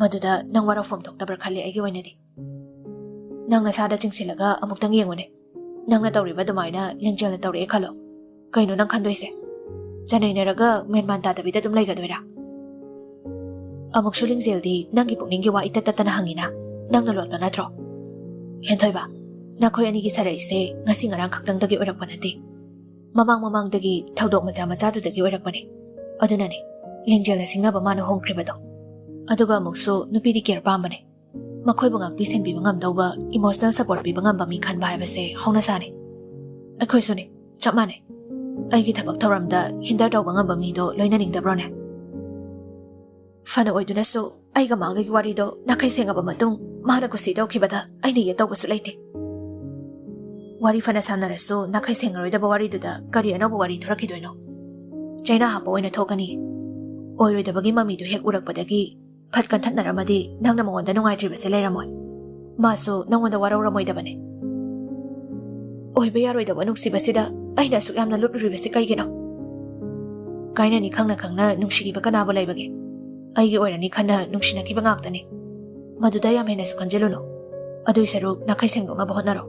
ꯃꯗꯨꯗ ꯅꯪ ꯋꯥꯔꯧꯐꯝ ꯊꯣꯛꯇꯕ꯭ꯔꯥ ꯈꯜꯂꯦ ꯑꯩꯒꯤ ꯑꯣꯏꯅꯗꯤ꯫ ꯅꯪ ꯅꯁꯥꯗ ꯆꯤꯡꯁꯤꯜꯂꯒ ꯑꯃꯨꯛꯇꯪ ꯌꯦꯡꯉꯨꯅꯦ꯫ ꯅꯪꯅ ꯇꯧꯔꯤꯕ ꯑꯗꯨꯃꯥꯏꯅ ꯂꯤꯡꯖꯦꯜꯅ ꯇꯧꯔꯛꯑꯦ ꯈꯜꯂꯣ꯫ ꯀꯩꯅꯣ ꯅꯪ ꯈꯟꯗꯣꯏꯁꯦ? ꯆꯅꯩꯅꯔꯒ ꯃꯦꯟꯃꯥꯟ ꯇꯥꯗꯕꯤꯗ ꯑꯗꯨꯝ ꯂꯩꯒꯗꯣꯏꯔꯥ? ꯑꯃꯨꯛꯁꯨ ꯂꯤꯡꯖꯦꯜꯗꯤ ꯅꯪꯒꯤ ꯄꯨꯛꯅꯤꯡꯒꯤ ꯋꯥ ꯏꯇꯠ ꯇꯠꯇꯅ ꯍꯪꯉꯤꯅ꯫ ꯅꯪꯅ ꯂꯣꯠꯄ ꯅꯠꯇ꯭ꯔꯣ? ꯍꯦꯟꯊꯣꯏꯕ, ꯅꯈꯣꯏ ꯑꯅꯤꯒꯤ ꯁꯥꯔꯩꯁꯦ ꯉꯁꯤ ꯉꯔꯥꯡ ꯈꯛꯇꯪꯗꯒꯤ ꯑꯣꯏꯔꯛꯄ ꯅꯠꯇꯦ꯫ ꯃꯃꯥꯡ ꯃꯃꯥꯡꯗꯒꯤ ꯊꯧꯗꯣꯛ ꯃꯆꯥ ꯃꯆꯥꯗꯨꯗꯒꯤ ꯑꯣꯏꯔꯛꯄꯅꯦ꯫ ꯑꯗꯨꯅꯅꯦ ꯂꯤꯡꯖꯦꯜꯅ ꯁꯤꯡꯅꯕ ꯃꯥꯅ ꯍꯣꯡꯈ꯭ꯔꯤꯕꯗꯣ꯫ ꯑꯗꯨꯒ ꯑꯃꯨꯛꯁꯨ ꯅꯨꯄꯤꯗꯤ care ꯄꯥꯝꯕꯅꯦ꯫ ꯃꯈꯣꯏꯕꯨ ꯉꯥꯛꯄꯤ ꯁꯦꯟꯕꯤꯕ ꯉꯝꯗꯧꯕ, emotional support ꯄꯤꯕ ꯉꯝꯕ ꯃꯤ ꯈꯟꯕ ꯍꯥꯏꯕꯁꯦ ꯍꯧꯅꯁꯥꯅꯤ꯫ ꯑꯩꯈꯣꯏꯁꯨꯅꯦ, ꯆꯞ ꯃꯥꯟꯅꯩ꯫ ꯑꯩꯒꯤ ꯊꯕꯛ ꯊꯧꯔꯝꯗ hinder ꯇꯧꯕ ꯉꯝꯕ ꯃꯤꯗꯣ ꯂꯣꯏꯅꯅꯤꯡꯗꯕ꯭ꯔꯣꯅꯦ? ꯐꯅ ꯑꯣꯏꯗꯨꯅꯁꯨ ꯑꯩꯒ ꯃꯥꯒꯒꯤ ꯋꯥꯔꯤꯗꯣ ꯅꯥꯈꯩ ꯁꯦꯡꯉꯕ ꯃꯇꯨꯡ ꯃꯥꯅ ꯀꯨꯁꯤ ꯇꯧꯈꯤꯕꯗ ꯑꯩꯅ ꯌꯦꯠꯇꯧꯕꯁꯨ ꯂꯩꯇꯦ꯫ ꯋꯥꯔꯤ ꯐꯅ ꯁꯥꯟꯅꯔꯁꯨ ꯅꯥꯈꯩ ꯁꯦꯡꯉꯔꯣꯏꯗꯕ ꯋꯥꯔꯤꯗꯨꯗ ꯀꯔꯤ ꯑꯅꯧꯕ ꯋꯥꯔꯤ ꯊꯣꯔꯛꯈꯤꯗꯣꯏꯅꯣ? ꯆꯩꯅꯥ ꯍꯥꯞꯄ ꯑꯣꯏꯅ ꯊꯣꯛꯀꯅꯤ꯫ ꯑꯣꯏꯔꯣꯏꯗꯕꯒꯤ ꯃꯃꯤꯗꯨ ꯍꯦꯛ ꯎꯔꯛꯄꯗꯒꯤ ꯐꯠ ꯀꯟꯊꯠꯅꯔꯝꯃꯗꯤ ꯅꯪꯅ ꯃꯉꯣꯟꯗ ꯅꯨꯡꯉꯥꯏꯇ꯭ꯔꯤꯕꯁꯦ ꯂꯩꯔꯝꯃꯣꯏ꯫ ꯃꯥꯁꯨ ꯅꯪꯉꯣꯟꯗ ꯋꯥꯔꯧꯔꯝꯃꯣꯏꯗꯕꯅꯦ꯫ ꯑꯣꯏꯕ ꯌꯥꯔꯣꯏꯗꯕ ꯅꯨꯡꯁꯤꯕꯁꯤꯗ ꯑꯩꯅ ꯑꯁꯨꯛ ꯌꯥꯝꯅ ꯂꯨꯠꯂꯨꯔꯤꯕꯁꯤ ꯀꯩꯒꯤꯅꯣ? ꯀꯥꯏꯅꯅꯤ ꯈꯪꯅ ꯈꯪꯅ ꯅꯨꯡꯁꯤꯈꯤꯕ ꯀꯅꯥꯕꯨ ꯂꯩꯕꯒꯦ? ꯑꯩꯒꯤ ꯑꯣꯏꯔꯅꯤ ꯈꯟꯅ ꯅꯨꯡꯁꯤꯅꯈꯤꯕ ꯉꯥꯛꯇꯅꯤ꯫ ꯃꯗꯨꯗ ꯌꯥꯝ ꯍꯦꯟꯅꯁꯨ ꯈꯟꯖꯤꯜꯂꯨꯅꯨ꯫ ꯑꯗꯨꯏ ꯁꯔꯨꯛ ꯅꯥꯈꯩ ꯁꯦꯡꯗꯣꯛꯅꯕ ꯍꯣꯠꯅꯔꯣ꯫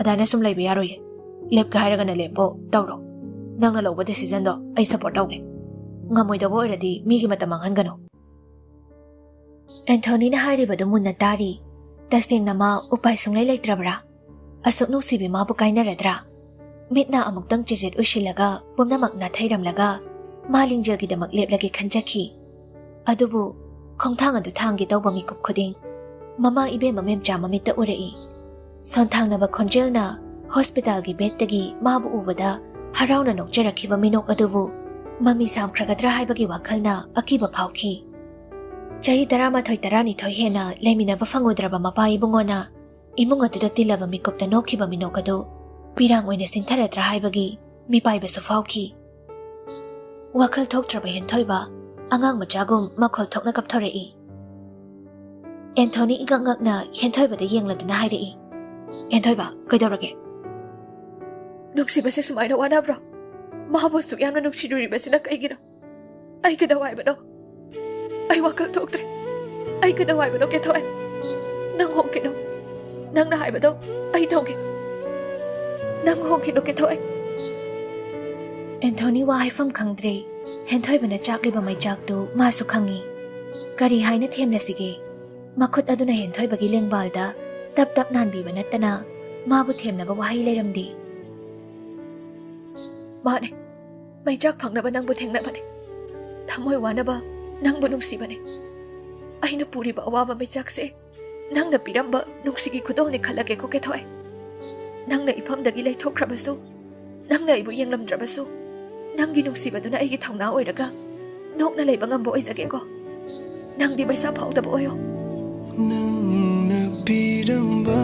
ꯑꯗꯥꯏꯅ ꯁꯨꯝ ꯂꯩꯕ ꯌꯥꯔꯣꯏꯌꯦ꯫ ꯂꯦꯞꯀꯦ ꯍꯥꯏꯔꯒꯅ ꯂꯦꯞꯄꯣ, ꯇꯧꯔꯣ꯫ ꯅꯪꯅ ꯂꯧꯕ decisionꯗꯣ ꯑꯩ support ꯇꯧꯒꯦ꯫ ꯉꯝꯃꯣꯏꯗꯧꯕ ꯑꯣꯏꯔꯗꯤ ꯃꯤꯒꯤ ꯃꯇꯝ ꯃꯥꯡꯍꯟꯒꯅꯨ꯫ ꯑꯦꯟꯊꯣꯅꯤꯅ ꯍꯥꯏꯔꯤꯕꯗꯨ ꯃꯨꯟꯅ ꯇꯥꯔꯤ꯫ ꯇꯁꯦꯡꯅ ꯃꯥ ꯎꯄꯥꯏ ꯁꯨꯡꯂꯩ ꯂꯩꯇ꯭ꯔꯕ꯭ꯔꯥ? ꯑꯁꯨꯛ ꯅꯨꯡꯁꯤꯕꯤ ꯃꯥꯕꯨ ꯀꯥꯏꯅꯔꯗ꯭ꯔꯥ? ꯃꯤꯠꯅ ꯑꯃꯨꯛꯇꯪ ꯆꯤꯖꯤꯠ ꯎꯏꯁꯤꯜꯂꯒ ꯄꯨꯝꯅꯃꯛ ꯅꯥꯊꯩꯔꯝꯂꯒ ꯃꯥ ꯂꯤꯡꯖꯦꯜꯒꯤꯗꯃꯛ ꯂꯦꯞꯂꯒꯦ ꯈꯟꯖꯈꯤ꯫ ꯑꯗꯨꯕꯨ ꯈꯣꯡꯊꯥꯡ ꯑꯗꯨ ꯊꯥꯡꯒꯦ ꯇꯧꯕ ꯃꯤꯀꯨꯞ ꯈꯨꯗꯤꯡ ꯃꯃꯥ ꯏꯕꯦꯝꯃ ꯃꯦꯝꯆꯥ ꯃꯃꯤꯠꯇ ꯎꯔꯛꯏ꯫ ꯁꯣꯟꯊꯥꯡꯅꯕ ꯈꯣꯟꯖꯦꯜꯅ hospitalꯒꯤ bedꯇꯒꯤ ꯃꯥꯕꯨ ꯎꯕꯗ ꯍꯔꯥꯎꯅ ꯅꯣꯛꯆꯔꯛꯈꯤꯕ ꯃꯤꯅꯣꯛ ꯑꯗꯨꯕꯨ ꯃꯃꯤ ꯁꯥꯝꯈ꯭ꯔꯒꯗ꯭ꯔꯥ ꯍꯥꯏꯕꯒꯤ ꯋꯥꯈꯜꯅ ꯑꯀꯤꯕ ꯐꯥꯎꯈꯤ꯫ ꯆꯍꯤ ꯇꯔꯥꯃꯥꯊꯣꯏ ꯇꯔꯥꯅꯤꯊꯣꯏ ꯍꯦꯟꯅ ꯂꯩꯃꯤꯟꯅꯕ ꯐꯪꯉꯨꯗ꯭ꯔꯕ ꯃꯄꯥ ꯏꯕꯨꯡꯉꯣꯅ ꯏꯃꯨꯡ ꯑꯗꯨꯗ ꯇꯤꯜꯂꯕ ꯃꯤꯀꯨꯞꯇ ꯅꯣꯛꯈꯤꯕ ꯃꯤꯅꯣꯛ ꯑꯗꯨ ꯄꯤꯔꯥꯡ ꯑꯣꯏꯅ ꯁꯤꯟꯊꯔꯗ꯭ꯔꯥ ꯍꯥꯏꯕꯒꯤ ꯃꯤꯄꯥꯏꯕꯁꯨ ꯐꯥꯎꯈꯤ꯫ ꯋꯥꯈꯜ ꯊꯣꯛꯇ꯭ꯔꯕ ꯍꯦꯟꯊꯣꯏꯕ ꯑꯉꯥꯡ ꯃꯆꯥꯒꯨꯝ ꯃꯈꯣꯜ ꯊꯣꯛꯅ ꯀꯞꯊꯣꯔꯛꯏ꯫ ꯑꯦꯟꯊꯣꯅꯤ ꯏꯉꯛ ꯉꯛꯅ ꯍꯦꯟꯊꯣꯏꯕꯗ ꯌꯦꯡꯂꯗꯨꯅ ꯍꯥꯏꯔꯛꯏ, "ꯍꯦꯟꯊꯣꯏꯕ, ꯀꯩꯗꯧꯔꯒꯦ?" ꯅꯨꯡꯁꯤꯕꯁꯦ ꯁꯨꯃꯥꯏꯅ ꯋꯥꯅꯕ꯭ꯔꯣ? ꯃꯥꯕꯨ ꯑꯁꯨꯛ ꯌꯥꯝꯅ ꯅꯨꯡꯁꯤꯔꯨꯔꯤꯕꯁꯤꯅ ꯀꯩꯒꯤꯅꯣ? ꯑꯩ ꯀꯩꯗꯧ ꯍꯥꯏꯕꯅꯣ? ꯑꯩ ꯋꯥꯈꯜ ꯊꯣꯛꯇ꯭ꯔꯦ꯫ ꯑꯩ ꯀꯩꯗꯧ ꯍꯥꯏꯕꯅꯣ, ꯀꯦꯊꯣꯛꯑꯦ? ꯅꯪ ꯍꯣꯡꯈꯤꯅꯨ꯫ ꯅꯪꯅ ꯍꯥꯏꯕꯗꯣ ꯑꯩ ꯇꯧꯒꯦ꯫ ꯅꯪ ꯍꯣꯡꯈꯤꯅꯨ, ꯀꯦꯊꯣꯛꯑꯦ꯫ ꯑꯦꯟꯊꯣꯅꯤ ꯋꯥ ꯍꯥꯏꯐꯝ ꯈꯪꯗ꯭ꯔꯦ꯫ ꯍꯦꯟꯊꯣꯏꯕꯅ ꯆꯥꯛꯂꯤꯕ ꯃꯩꯆꯥꯛꯇꯨ ꯃꯥꯁꯨ ꯈꯪꯏ꯫ ꯀꯔꯤ ꯍꯥꯏꯅ ꯊꯦꯝꯂꯁꯤꯒꯦ? ꯃꯈꯨꯠ ꯑꯗꯨꯅ ꯍꯦꯟꯊꯣꯏꯕꯒꯤ ꯂꯦꯡꯕꯥꯜꯗ ꯇꯞ ꯇꯞ ꯅꯥꯟꯕꯤꯕ ꯅꯠꯇꯅ ꯃꯥꯕꯨ ꯊꯦꯝꯅꯕ ꯋꯥꯍꯩ ꯂꯩꯔꯝꯗꯦ꯫ ꯃꯥꯅꯦ, ꯃꯩꯆꯥꯛ ꯐꯪꯅꯕ ꯅꯪꯕꯨ ꯊꯦꯡꯅꯕꯅꯦ꯫ ꯊꯃꯣꯏ ꯋꯥꯅꯕ ꯅꯪꯕꯨ ꯅꯨꯡꯁꯤꯕꯅꯦ꯫ ꯑꯩꯅ ꯄꯨꯔꯤꯕ ꯑꯋꯥꯕ ꯃꯩꯆꯥꯛꯁꯦ ꯅꯪꯅ ꯄꯤꯔꯝꯕ ꯅꯨꯡꯁꯤꯒꯤ ꯈꯨꯗꯣꯜꯅꯤ ꯈꯜꯂꯒꯦꯀꯣ, ꯀꯦꯊꯣꯛꯑꯦ꯫ ꯅꯪꯅ ꯏꯐꯝꯗꯒꯤ ꯂꯩꯊꯣꯛꯈ꯭ꯔꯕꯁꯨ, ꯅꯪꯅ ꯑꯩꯕꯨ ꯌꯦꯡꯂꯝꯗ꯭ꯔꯕꯁꯨ, ꯅꯪꯒꯤ ꯅꯨꯡꯁꯤꯕꯗꯨꯅ ꯑꯩꯒꯤ ꯊꯧꯅꯥ ꯑꯣꯏꯔꯒ ꯅꯣꯛꯅ ꯂꯩꯕ ꯉꯝꯕ ꯑꯣꯏꯖꯒꯦꯀꯣ꯫ ꯅꯪꯗꯤ ꯃꯩꯁꯥ ꯐꯥꯎꯗꯕ ꯑꯣꯏꯌꯣ꯫ ꯅꯪꯅ ꯄꯤꯔꯝꯕ